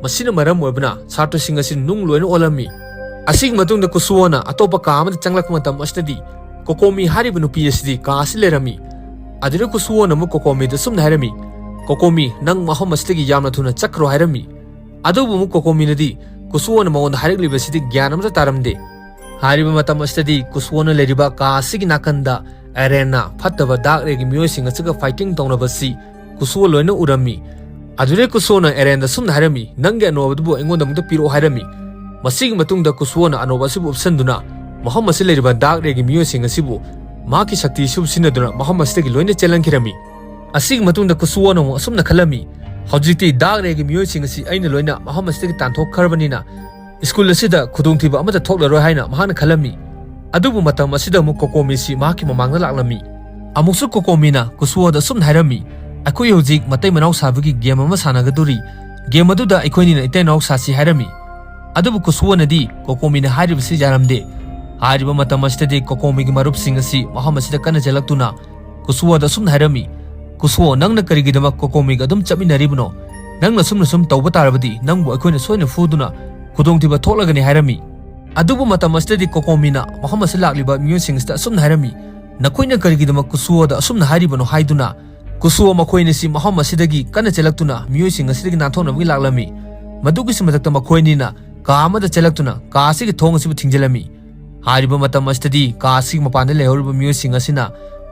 ꯃꯁꯤꯅ ꯃꯔꯝ ꯑꯣꯏꯕꯅ ꯁꯥꯇ꯭ꯔꯁꯤꯡ ꯑꯁꯤ ꯅꯨꯡ ꯂꯣꯏꯅ ꯑꯣꯜꯂꯝꯃꯤ꯫ ꯑꯁꯤꯒꯤ ꯃꯇꯨꯡꯗ ꯀꯨꯁꯨꯑꯣꯅ ꯑꯇꯣꯞꯄ ꯀꯥ ꯑꯃꯗ ꯆꯪꯂꯛꯄ ꯃꯇꯝ ꯑꯁꯤꯗꯗꯤ ꯀꯣꯀꯣꯃꯤ ꯍꯥꯏꯔꯤꯕ ꯅꯨꯄꯤ ꯑꯁꯤꯗꯤ ꯀꯥ ꯑꯁꯤ ꯂꯩꯔꯝꯃꯤ꯫ ꯑꯗꯨꯗ ꯀꯨꯁꯨꯑꯣꯅ ꯑꯃꯨꯛ ꯀꯣꯀꯣꯃꯤꯗ ꯑꯁꯨꯝꯅ ꯍꯥꯏꯔꯝꯃꯤ, "ꯀꯣꯀꯣꯃꯤ, ꯅꯪ ꯃꯐꯝ ꯑꯁꯤꯗꯒꯤ ꯌꯥꯝꯅ ꯊꯨꯅ ꯆꯠꯈ꯭ꯔꯣ" ꯍꯥꯏꯔꯝꯃꯤ꯫ ꯑꯗꯨꯕꯨ ꯑꯃꯨꯛ ꯀꯣꯀꯣꯃꯤꯅꯗꯤ ꯀꯨꯁꯨꯑꯣꯅ ꯃꯉꯣꯟꯗ ꯍꯥꯏꯔꯛꯂꯤꯕꯁꯤꯗꯤ ꯒ꯭ꯌꯥꯟ ꯑꯃꯠꯇ ꯇꯥꯔꯝꯗꯦ꯫ ꯍꯥꯏꯔꯤꯕ ꯃꯇꯝ ꯑꯁꯤꯗꯗꯤ ꯀꯨꯁꯨꯑꯣꯅ ꯂꯩꯔꯤꯕ ꯀꯥ ꯑꯁꯤꯒꯤ ꯅꯥꯀꯟꯗ ꯑꯦꯔꯦꯟꯅ ꯐꯠꯇꯕ ꯗꯥꯔꯛ ꯔꯦꯒꯤ ꯃꯤꯑꯣꯏꯁꯤꯡ ꯑꯁꯤꯒ ꯐꯥꯏꯇꯤꯡ ꯇꯧꯅꯕꯁꯤ ꯀꯨꯁꯨꯑꯣ ꯂꯣꯏꯅ ꯎꯔꯝꯃꯤ꯫ ꯑꯗꯨꯗꯩ ꯀꯨꯁꯨꯑꯣꯅ ꯑꯦꯔꯦꯟꯗ ꯁꯨꯝꯅ ꯍꯥꯏꯔꯝꯃꯤ, "ꯅꯪꯒꯤ ꯑꯅꯣꯞ ꯑꯗꯨꯕꯨ ꯑꯩꯉꯣꯟꯗ ꯑꯃꯨꯛꯇ ꯄꯤꯔꯛꯑꯣ" ꯍꯥꯏꯔꯝꯃꯤ꯫ ꯃꯁꯤꯒꯤ ꯃꯇꯨꯡꯗ ꯀꯨꯁꯨꯑꯣꯅ ꯑꯅꯣꯞ ꯑꯁꯤꯕꯨ ꯎꯞꯁꯟꯗꯨꯅ ꯃꯐꯝ ꯑꯁꯤ ꯂꯩꯔꯤꯕ ꯗꯥꯔꯛ ꯔꯦꯒꯤ ꯃꯤꯑꯣꯏꯁꯤꯡ ꯑꯁꯤꯕꯨ ꯃꯍꯥꯛꯀꯤ ꯁꯛꯇꯤ ꯑꯁꯤꯕꯨ ꯁꯤꯖꯤꯟꯅꯗꯨꯅ ꯃꯐꯝ ꯑꯁꯤꯗꯒꯤ ꯂꯣꯏꯅ ꯆꯦꯜꯍꯟꯈꯤꯔꯝꯃꯤ꯫ ꯑꯁꯤꯒꯤ ꯃꯇꯨꯡꯗ ꯀꯨꯁꯨꯑꯣꯅ ꯑꯃꯨꯛ ꯑꯁꯨꯝꯅ ꯈꯜꯂꯝꯃꯤ, "ꯍꯧꯖꯤꯛꯇꯤ ꯗꯥꯔꯛ ꯔꯦꯒꯤ ꯃꯤꯑꯣꯏꯁꯤꯡ ꯑꯁꯤ ꯑꯩꯅ ꯂꯣꯏꯅ ꯃꯐꯝ ꯑꯁꯤꯗꯒꯤ ꯇꯥꯟꯊꯣꯛꯈ꯭ꯔꯕꯅꯤꯅ ꯁ꯭ꯀꯨꯜ ꯑꯁꯤꯗ ꯈꯨꯗꯣꯡꯊꯤꯕ ꯑꯃꯠꯇ ꯊꯣꯛꯂꯔꯣꯏ" ꯍꯥꯏꯅ ꯃꯍꯥꯛꯅ ꯈꯜꯂꯝꯃꯤ꯫ ꯑꯗꯨꯕꯨ ꯃꯇꯝ ꯑꯁꯤꯗ ꯑꯃꯨꯛ ꯀꯣꯀꯣꯃꯤꯁꯤ ꯃꯍꯥꯛꯀꯤ ꯃꯃꯥꯡꯗ ꯂꯥꯛꯂꯝꯃꯤ꯫ ꯑꯃꯨꯛꯁꯨ ꯀꯣꯀꯣꯃꯤꯅ ꯀꯨꯁꯨꯑꯣꯗ ꯑꯁꯨꯝꯅ ꯍꯥꯏꯔꯝꯃꯤ, "ꯑꯩꯈꯣꯏ ꯍꯧꯖꯤꯛ ꯃꯇꯩ ꯃꯅꯥꯎ ꯁꯥꯕꯒꯤ ꯒꯦꯝ ꯑꯃ ꯁꯥꯟꯅꯒꯗꯧꯔꯤ꯫ ꯒꯦꯝ ꯑꯗꯨꯗ ꯑꯩꯈꯣꯏꯅꯤꯅ ꯏꯇꯩ ꯏꯅꯥꯎ ꯁꯥꯁꯤ" ꯍꯥꯏꯔꯝꯃꯤ꯫ ꯑꯗꯨꯕꯨ ꯀꯨꯁꯨꯑꯣꯅꯗꯤ ꯀꯣꯀꯣꯃꯤꯅ ꯍꯥꯏꯔꯤꯕꯁꯤ ꯌꯥꯔꯝꯗꯦ꯫ ꯍꯥꯏꯔꯤꯕ ꯃꯇꯝ ꯑꯁꯤꯗꯗꯤ ꯀꯣꯀꯣꯃꯤꯒꯤ ꯃꯔꯨꯞꯁꯤꯡ ꯑꯁꯤ ꯃꯐꯝ ꯑꯁꯤꯗ ꯀꯟꯅ ꯆꯦꯜꯂꯛꯇꯨꯅ ꯀꯨꯁꯨꯑꯣꯗ ꯑꯁꯨꯝꯅ ꯍꯥꯏꯔꯝꯃꯤ, "ꯀꯨꯁꯨꯑꯣ, ꯅꯪꯅ ꯀꯔꯤꯒꯤꯗꯃꯛ ꯀꯣꯀꯣꯃꯤꯒ ꯑꯗꯨꯝ ꯆꯠꯃꯤꯟꯅꯔꯤꯕꯅꯣ? ꯅꯪꯅ ꯁꯨꯝꯅ ꯁꯨꯝ ꯇꯧꯕ ꯇꯥꯔꯕꯗꯤ ꯅꯪꯕꯨ ꯑꯩꯈꯣꯏꯅ ꯁꯣꯏꯅ ꯐꯨꯗꯨꯅ ꯈꯨꯗꯣꯡꯊꯤꯕ ꯊꯣꯛꯂꯒꯅꯤ" ꯍꯥꯏꯔꯝꯃꯤ꯫ ꯑꯗꯨꯕꯨ ꯃꯇꯝ ꯑꯁꯤꯗꯗꯤ ꯀꯣꯀꯣꯃꯤꯅ ꯃꯐꯝ ꯑꯁꯤꯗ ꯂꯥꯛꯂꯤꯕ ꯃꯤꯑꯣꯏꯁꯤꯡ ꯑꯁꯤꯗ ꯑꯁꯨꯝꯅ ꯍꯥꯏꯔꯝꯃꯤ, "ꯅꯈꯣꯏꯅ ꯀꯔꯤꯒꯤꯗꯃꯛ ꯀꯨꯁꯨꯑꯣꯗ ꯑꯁꯨꯝꯅ ꯍꯥꯏꯔꯤꯕꯅꯣ?" ꯍꯥꯏꯗꯨꯅ ꯀꯨꯁꯨꯑꯣ ꯃꯈꯣꯏ ꯑꯅꯤꯁꯤ ꯃꯐꯝ ꯑꯁꯤꯗꯒꯤ ꯀꯟꯅ ꯆꯦꯜꯂꯛꯇꯨꯅ ꯃꯤꯑꯣꯏꯁꯤꯡ ꯑꯁꯤꯗꯒꯤ ꯅꯥꯟꯊꯣꯛꯅꯕꯒꯤ ꯂꯥꯛꯂꯝꯃꯤ꯫ ꯃꯗꯨꯒꯤꯁꯨ ꯃꯊꯛꯇ ꯃꯈꯣꯏ ꯑꯅꯤꯅ ꯀꯥ ꯑꯃꯗ ꯆꯦꯜꯂꯛꯇꯨꯅ ꯀꯥ ꯑꯁꯤꯒꯤ ꯊꯣꯡ ꯑꯁꯤꯕꯨ ꯊꯤꯡꯖꯤꯜꯂꯝꯃꯤ꯫ ꯍꯥꯏꯔꯤꯕ ꯃꯇꯝ ꯑꯁꯤꯗꯗꯤ ꯀꯥ ꯑꯁꯤꯒꯤ ꯃꯄꯥꯟꯗ ꯂꯩꯍꯧꯔꯤꯕ ꯃꯤꯑꯣꯏꯁꯤꯡ ꯑꯁꯤꯅ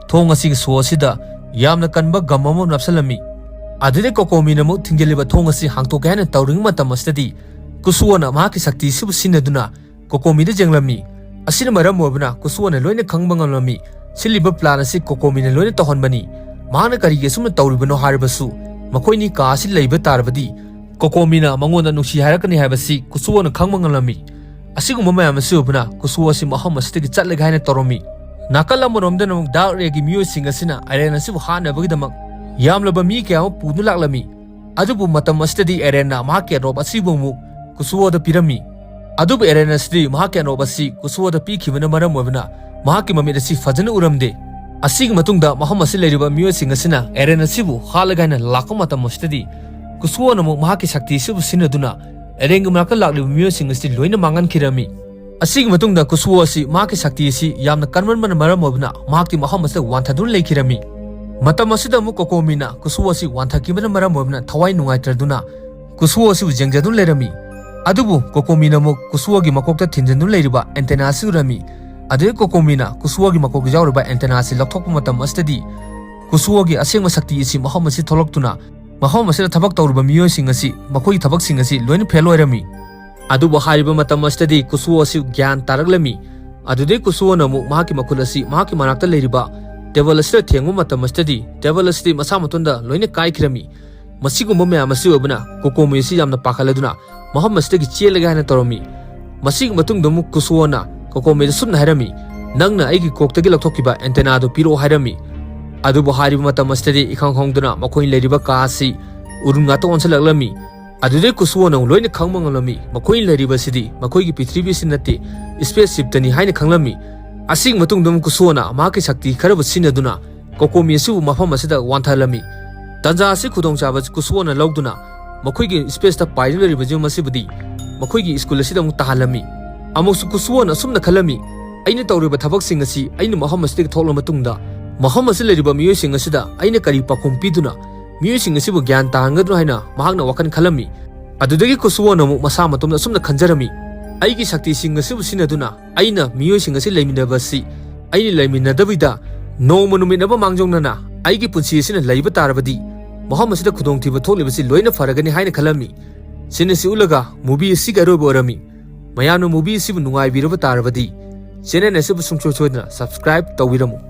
ꯊꯣꯡ ꯑꯁꯤꯒꯤ ꯁꯣ ꯑꯁꯤꯗ ꯌꯥꯝꯅ ꯀꯟꯕ ꯒꯝ ꯑꯃ ꯅꯞꯁꯤꯜꯂꯝꯃꯤ꯫ ꯑꯗꯨꯗꯩ ꯀꯣꯀꯣꯃꯤꯅ ꯑꯃꯨꯛ ꯊꯤꯡꯖꯤꯜꯂꯤꯕ ꯊꯣꯡ ꯑꯁꯤ ꯍꯥꯡꯇꯣꯛꯀꯦ ꯍꯥꯏꯅ ꯇꯧꯔꯤꯉꯩ ꯃꯇꯝ ꯑꯁꯤꯗꯗꯤ ꯀꯨꯁꯨꯑꯣꯅ ꯃꯍꯥꯛꯀꯤ ꯁꯛꯇꯤ ꯑꯁꯤꯕꯨ ꯁꯤꯖꯤꯟꯅꯗꯨꯅ ꯀꯣꯀꯣꯃꯤꯗ ꯌꯦꯡꯂꯝꯃꯤ꯫ ꯑꯁꯤꯅ ꯃꯔꯝ ꯑꯣꯏꯕꯅ ꯀꯨꯁꯨꯑꯣꯅ ꯂꯣꯏꯅ ꯈꯪꯕ ꯉꯝꯂꯝꯃꯤ꯫ ꯁꯤꯜꯂꯤꯕ ꯄ꯭ꯂꯥꯟ ꯑꯁꯤ ꯀꯣꯀꯣꯃꯤꯅ ꯂꯣꯏꯅ ꯇꯧꯍꯟꯕꯅꯤ꯫ ꯃꯍꯥꯛꯅ ꯀꯔꯤꯒꯤ ꯑꯁꯨꯝꯅ ꯇꯧꯔꯤꯕꯅꯣ ꯍꯥꯏꯔꯕꯁꯨ, ꯃꯈꯣꯏꯅꯤ ꯀꯥ ꯑꯁꯤ ꯂꯩꯕ ꯇꯥꯔꯕꯗꯤ ꯀꯣꯀꯣꯃꯤꯅ ꯃꯉꯣꯟꯗ ꯅꯨꯡꯁꯤ ꯍꯥꯏꯔꯛꯀꯅꯤ ꯍꯥꯏꯕꯁꯤ ꯀꯨꯁꯨꯑꯣꯅ ꯈꯪꯕ ꯉꯝꯂꯝꯃꯤ꯫ ꯑꯁꯤꯒꯨꯝꯕ ꯃꯌꯥꯝ ꯑꯁꯤ ꯎꯕꯅ ꯀꯨꯁꯨꯑꯣ ꯑꯁꯤ ꯃꯐꯝ ꯑꯁꯤꯗꯒꯤ ꯆꯠꯂꯒꯦ ꯍꯥꯏꯅ ꯇꯧꯔꯝꯃꯤ꯫ ꯅꯥꯀꯜ ꯑꯃꯔꯣꯝꯗꯅ ꯑꯃꯨꯛ ꯗꯥꯔꯛ ꯔꯦꯒꯤ ꯃꯤꯑꯣꯏꯁꯤꯡ ꯑꯁꯤꯅ ꯑꯦꯔꯦꯟ ꯑꯁꯤꯕꯨ ꯍꯥꯠꯅꯕꯒꯤꯗꯃꯛ ꯌꯥꯝꯂꯕ ꯃꯤ ꯀꯌꯥ ꯑꯃ ꯄꯨꯗꯨꯅ ꯂꯥꯛꯂꯝꯃꯤ꯫ ꯑꯗꯨꯕꯨ ꯃꯇꯝ ꯑꯁꯤꯗꯗꯤ ꯑꯦꯔꯦꯟꯅ ꯃꯍꯥꯛꯀꯤ ꯑꯦꯔꯣꯞ ꯑꯁꯤꯕꯨ ꯑꯃꯨꯛ ꯀꯨꯁꯨꯑꯣꯗ ꯄꯤꯔꯝꯃꯤ꯫ ꯑꯗꯨꯕꯨ ꯑꯦꯔꯦꯟ ꯑꯁꯤꯗꯤ ꯃꯍꯥꯛꯀꯤ ꯑꯦꯔꯣꯞ ꯑꯁꯤ ꯀꯨꯁꯨꯑꯣꯗ ꯄꯤꯈꯤꯕꯅ ꯃꯔꯝ ꯑꯣꯏꯕꯅ ꯃꯍꯥꯛꯀꯤ ꯃꯃꯤꯠ ꯑꯁꯤ ꯐꯖꯅ ꯎꯔꯝꯗꯦ꯫ ꯑꯁꯤꯒꯤ ꯃꯇꯨꯡꯗ ꯃꯐꯝ ꯑꯁꯤ ꯂꯩꯔꯤꯕ ꯃꯤꯑꯣꯏꯁꯤꯡ ꯑꯁꯤꯅ ꯑꯦꯔꯦꯟ ꯑꯁꯤꯕꯨ ꯍꯥꯠꯂꯒꯦ ꯍꯥꯏꯅ ꯂꯥꯛꯄ ꯃꯇꯝ ꯑꯁꯤꯗꯗꯤ ꯀꯨꯁꯨꯑꯣꯅ ꯑꯃꯨꯛ ꯃꯍꯥꯛꯀꯤ ꯁꯛꯇꯤ ꯑꯁꯤꯕꯨ ꯁꯤꯖꯤꯟꯅꯗꯨꯅ ꯑꯦꯔꯦꯟꯒꯤ ꯃꯅꯥꯛꯇ ꯂꯥꯛꯂꯤꯕ ꯃꯤꯑꯣꯏꯁꯤꯡ ꯑꯁꯤ ꯂꯣꯏꯅ ꯃꯥꯡꯍꯟꯈꯤꯔꯝꯃꯤ꯫ ꯑꯁꯤꯒꯤ ꯃꯇꯨꯡꯗ ꯀꯨꯁꯨꯑꯣ ꯑꯁꯤ ꯃꯍꯥꯛꯀꯤ ꯁꯛꯇꯤ ꯑꯁꯤ ꯌꯥꯝꯅ ꯀꯟꯃꯟꯕꯅ ꯃꯔꯝ ꯑꯣꯏꯕꯅ ꯃꯍꯥꯛꯇꯤ ꯃꯐꯝ ꯑꯁꯤꯗ ꯋꯥꯟꯊꯗꯨꯅ ꯂꯩꯈꯤꯔꯝꯃꯤ꯫ ꯃꯇꯝ ꯑꯁꯤꯗ ꯑꯃꯨꯛ ꯀꯣꯀꯣꯃꯤꯅ ꯀꯨꯁꯨꯑꯣ ꯑꯁꯤ ꯋꯥꯟꯊꯈꯤꯕꯅ ꯃꯔꯝ ꯑꯣꯏꯕꯅ ꯊꯋꯥꯏ ꯅꯨꯡꯉꯥꯏꯇ꯭ꯔꯗꯨꯅ ꯀꯨꯁꯨꯑꯣ ꯑꯁꯤꯕꯨ ꯌꯦꯡꯖꯗꯨꯅ ꯂꯩꯔꯝꯃꯤ꯫ ꯑꯗꯨꯕꯨ ꯀꯣꯀꯣꯃꯤꯅ ꯑꯃꯨꯛ ꯀꯨꯁꯨꯑꯣꯒꯤ ꯃꯀꯣꯛꯇ ꯊꯤꯟꯖꯤꯟꯗꯨꯅ ꯂꯩꯔꯤꯕ ꯑꯦꯟꯇꯦꯅꯥ ꯑꯁꯤ ꯎꯔꯝꯃꯤ꯫ ꯑꯗꯨꯗꯩ ꯀꯣꯀꯣꯃꯤꯅ ꯀꯨꯁꯨꯑꯣꯒꯤ ꯃꯀꯣꯛꯇ ꯌꯥꯎꯔꯤꯕ ꯑꯦꯟꯇꯦꯅꯥ ꯑꯁꯤ ꯂꯧꯊꯣꯛꯄ ꯃꯇꯝ ꯑꯁꯤꯗꯗꯤ ꯀꯨꯁꯨꯑꯣꯒꯤ ꯑꯁꯦꯡꯕ ꯁꯛꯇꯤ ꯑꯁꯤ ꯃꯐꯝ ꯑꯁꯤ ꯊꯣꯛꯂꯛꯇꯨꯅ ꯃꯐꯝ ꯑꯁꯤꯗ ꯊꯕꯛ ꯇꯧꯔꯤꯕ ꯃꯤꯑꯣꯏꯁꯤꯡ ꯑꯁꯤ ꯃꯈꯣꯏꯒꯤ ꯊꯕꯛꯁꯤꯡ ꯑꯁꯤ ꯂꯣꯏꯅ ꯐꯦꯜ ꯑꯣꯏꯔꯝꯃꯤ꯫ ꯑꯗꯨꯕꯨ ꯍꯥꯏꯔꯤꯕ ꯃꯇꯝ ꯑꯁꯤꯗꯗꯤ ꯀꯨꯁꯨꯑꯣ ꯑꯁꯤ ꯒ꯭ꯌꯥꯟ ꯇꯥꯔꯛꯂꯝꯃꯤ꯫ ꯑꯗꯨꯗꯩ ꯀꯨꯁꯨꯑꯣꯅ ꯑꯃꯨꯛ ꯃꯍꯥꯛꯀꯤ ꯃꯈꯨꯠ ꯑꯁꯤ ꯃꯍꯥꯛꯀꯤ ꯃꯅꯥꯛꯇ ꯂꯩꯔꯤꯕ ꯇꯦꯕꯜ ꯑꯁꯤꯗ ꯊꯦꯡꯕ ꯃꯇꯝ ꯑꯁꯤꯗꯗꯤ ꯇꯦꯕꯜ ꯑꯁꯤꯗꯤ ꯃꯁꯥ ꯃꯇꯣꯟꯗ ꯂꯣꯏꯅ ꯀꯥꯏꯈꯤꯔꯝꯃꯤ꯫ ꯃꯁꯤꯒꯨꯝꯕ ꯃꯌꯥꯝ ꯑꯁꯤ ꯑꯣꯏꯕꯅ ꯀꯣꯀꯣꯃꯤ ꯑꯁꯤ ꯌꯥꯝꯅ ꯄꯥꯈꯠꯂꯗꯨꯅ ꯃꯐꯝ ꯑꯁꯤꯗꯒꯤ ꯆꯦꯜꯂꯒꯦ ꯍꯥꯏꯅ ꯇꯧꯔꯝꯃꯤ꯫ ꯃꯁꯤꯒꯤ ꯃꯇꯨꯡꯗ ꯑꯃꯨꯛ ꯀꯨꯁꯨꯑꯣꯅ ꯀꯣꯀꯣꯃꯤꯗ ꯁꯨꯝꯅ ꯍꯥꯏꯔꯝꯃꯤ, "ꯅꯪꯅ ꯑꯩꯒꯤ ꯀꯣꯛꯇꯒꯤ ꯂꯧꯊꯣꯛꯈꯤꯕ ꯑꯦꯟꯇꯦꯅꯥꯗꯨ ꯄꯤꯔꯛꯑꯣ" ꯍꯥꯏꯔꯝꯃꯤ꯫ ꯑꯗꯨꯕꯨ ꯍꯥꯏꯔꯤꯕ ꯃꯇꯝ ꯑꯁꯤꯗꯗꯤ ꯏꯈꯪ ꯈꯪꯍꯧꯗꯅ ꯃꯈꯣꯏꯅ ꯂꯩꯔꯤꯕ ꯀꯥ ꯑꯁꯤ ꯎꯔꯨꯝ ꯉꯥꯛꯇ ꯑꯣꯟꯁꯤꯜꯂꯛꯂꯝꯃꯤ꯫ ꯑꯗꯨꯗꯩ ꯀꯨꯁꯨꯑꯣꯅ ꯑꯃꯨꯛ ꯂꯣꯏꯅ ꯈꯪꯕ ꯉꯝꯂꯝꯃꯤ꯫ ꯃꯈꯣꯏꯅ ꯂꯩꯔꯤꯕ ꯑꯁꯤꯗꯤ ꯃꯈꯣꯏꯒꯤ ꯄ꯭ꯔꯤꯊꯤꯕꯤ ꯑꯁꯤ ꯅꯠꯇꯦ, ꯁ꯭ꯄꯦꯁ ꯁꯤꯞꯇꯅꯤ ꯍꯥꯏꯅ ꯈꯪꯂꯝꯃꯤ꯫ ꯑꯁꯤꯒꯤ ꯃꯇꯨꯡꯗ ꯑꯃꯨꯛ ꯀꯨꯁꯨꯑꯣꯅ ꯃꯍꯥꯛꯀꯤ ꯁꯛꯇꯤ ꯈꯔꯕꯨ ꯁꯤꯖꯤꯟꯅꯗꯨꯅ ꯀꯣꯀꯣꯃꯤ ꯑꯁꯤꯕꯨ ꯃꯐꯝ ꯑꯁꯤꯗ ꯋꯥꯟꯊꯍꯜꯂꯝꯃꯤ꯫ ꯇꯥꯟꯖꯥ ꯑꯁꯤ ꯈꯨꯗꯣꯡꯆꯥꯕ ꯀꯨꯁꯨꯑꯣꯅ ꯂꯧꯗꯨꯅ ꯃꯈꯣꯏꯒꯤ ꯁ꯭ꯄꯦꯁꯇ ꯄꯥꯏꯗꯨꯅ ꯂꯩꯔꯤꯕ ꯌꯨꯝ ꯑꯁꯤꯕꯨꯗꯤ ꯃꯈꯣꯏꯒꯤ ꯁ꯭ꯀꯨꯜ ꯑꯁꯤꯗ ꯑꯃꯨꯛ ꯇꯥꯍꯜꯂꯝꯃꯤ꯫ ꯑꯃꯨꯛꯁꯨ ꯀꯨꯁꯨꯑꯣꯅ ꯑꯁꯨꯝꯅ ꯈꯜꯂꯝꯃꯤ, "ꯑꯩꯅ ꯇꯧꯔꯤꯕ ꯊꯕꯛꯁꯤꯡ ꯑꯁꯤ ꯑꯩꯅ ꯃꯐꯝ ꯑꯁꯤꯗꯒꯤ ꯊꯣꯛꯂꯕ ꯃꯇꯨꯡꯗ ꯃꯐꯝ ꯑꯁꯤꯗ ꯂꯩꯔꯤꯕ ꯃꯤꯑꯣꯏꯁꯤꯡ ꯑꯁꯤꯗ ꯑꯩꯅ ꯀꯔꯤ ꯄꯥꯎꯈꯨꯝ ꯄꯤꯗꯨꯅ ꯃꯤꯑꯣꯏꯁꯤꯡ ꯑꯁꯤꯕꯨ ꯒ꯭ꯌꯥꯟ ꯇꯥꯍꯟꯒꯗ꯭ꯔꯣ?" ꯍꯥꯏꯅ ꯃꯍꯥꯛꯅ ꯋꯥꯈꯜ ꯈꯜꯂꯝꯃꯤ꯫ ꯑꯗꯨꯗꯒꯤ ꯀꯨꯁꯨꯋꯣꯟ ꯑꯃꯨꯛ ꯃꯁꯥ ꯃꯇꯣꯝꯗ ꯑꯁꯨꯝꯅ ꯈꯟꯖꯔꯝꯃꯤ, "ꯑꯩꯒꯤ ꯁꯛꯇꯤꯁꯤꯡ ꯑꯁꯤꯕꯨ ꯁꯤꯖꯤꯟꯅꯗꯨꯅ ꯑꯩꯅ ꯃꯤꯑꯣꯏꯁꯤꯡ ꯑꯁꯤ ꯂꯩꯃꯤꯟꯅꯕ ꯑꯁꯤ ꯑꯩꯅ ꯂꯩꯃꯤꯟꯅꯗꯕꯤꯗ ꯅꯣꯡꯃ ꯅꯨꯃꯤꯠ ꯑꯃ ꯃꯥꯡꯖꯧꯅꯅ ꯑꯩꯒꯤ ꯄꯨꯟꯁꯤ ꯑꯁꯤꯅ ꯂꯩꯕ ꯇꯥꯔꯕꯗꯤ ꯃꯐꯝ ꯑꯁꯤꯗ ꯈꯨꯗꯣꯡꯊꯤꯕ ꯊꯣꯛꯂꯤꯕꯁꯤ ꯂꯣꯏꯅ ꯐꯔꯒꯅꯤ" ꯍꯥꯏꯅ ꯈꯜꯂꯝꯃꯤ꯫ ꯁꯤꯟ ꯑꯁꯤ ꯎꯠꯂꯒ movie ꯑꯁꯤꯒꯤ ꯑꯔꯣꯏꯕ ꯑꯣꯏꯔꯝꯃꯤ꯫ ꯃꯌꯥꯝꯅ movie ꯑꯁꯤꯕꯨ ꯅꯨꯡꯉꯥꯏꯕꯤꯔꯕ ꯇꯥꯔꯕꯗꯤ channel ꯑꯁꯤꯕꯨ ꯁꯨꯡꯁꯣꯏ ꯁꯣꯏꯗꯅ subscribe ꯇꯧꯕꯤꯔꯝꯃꯨ꯫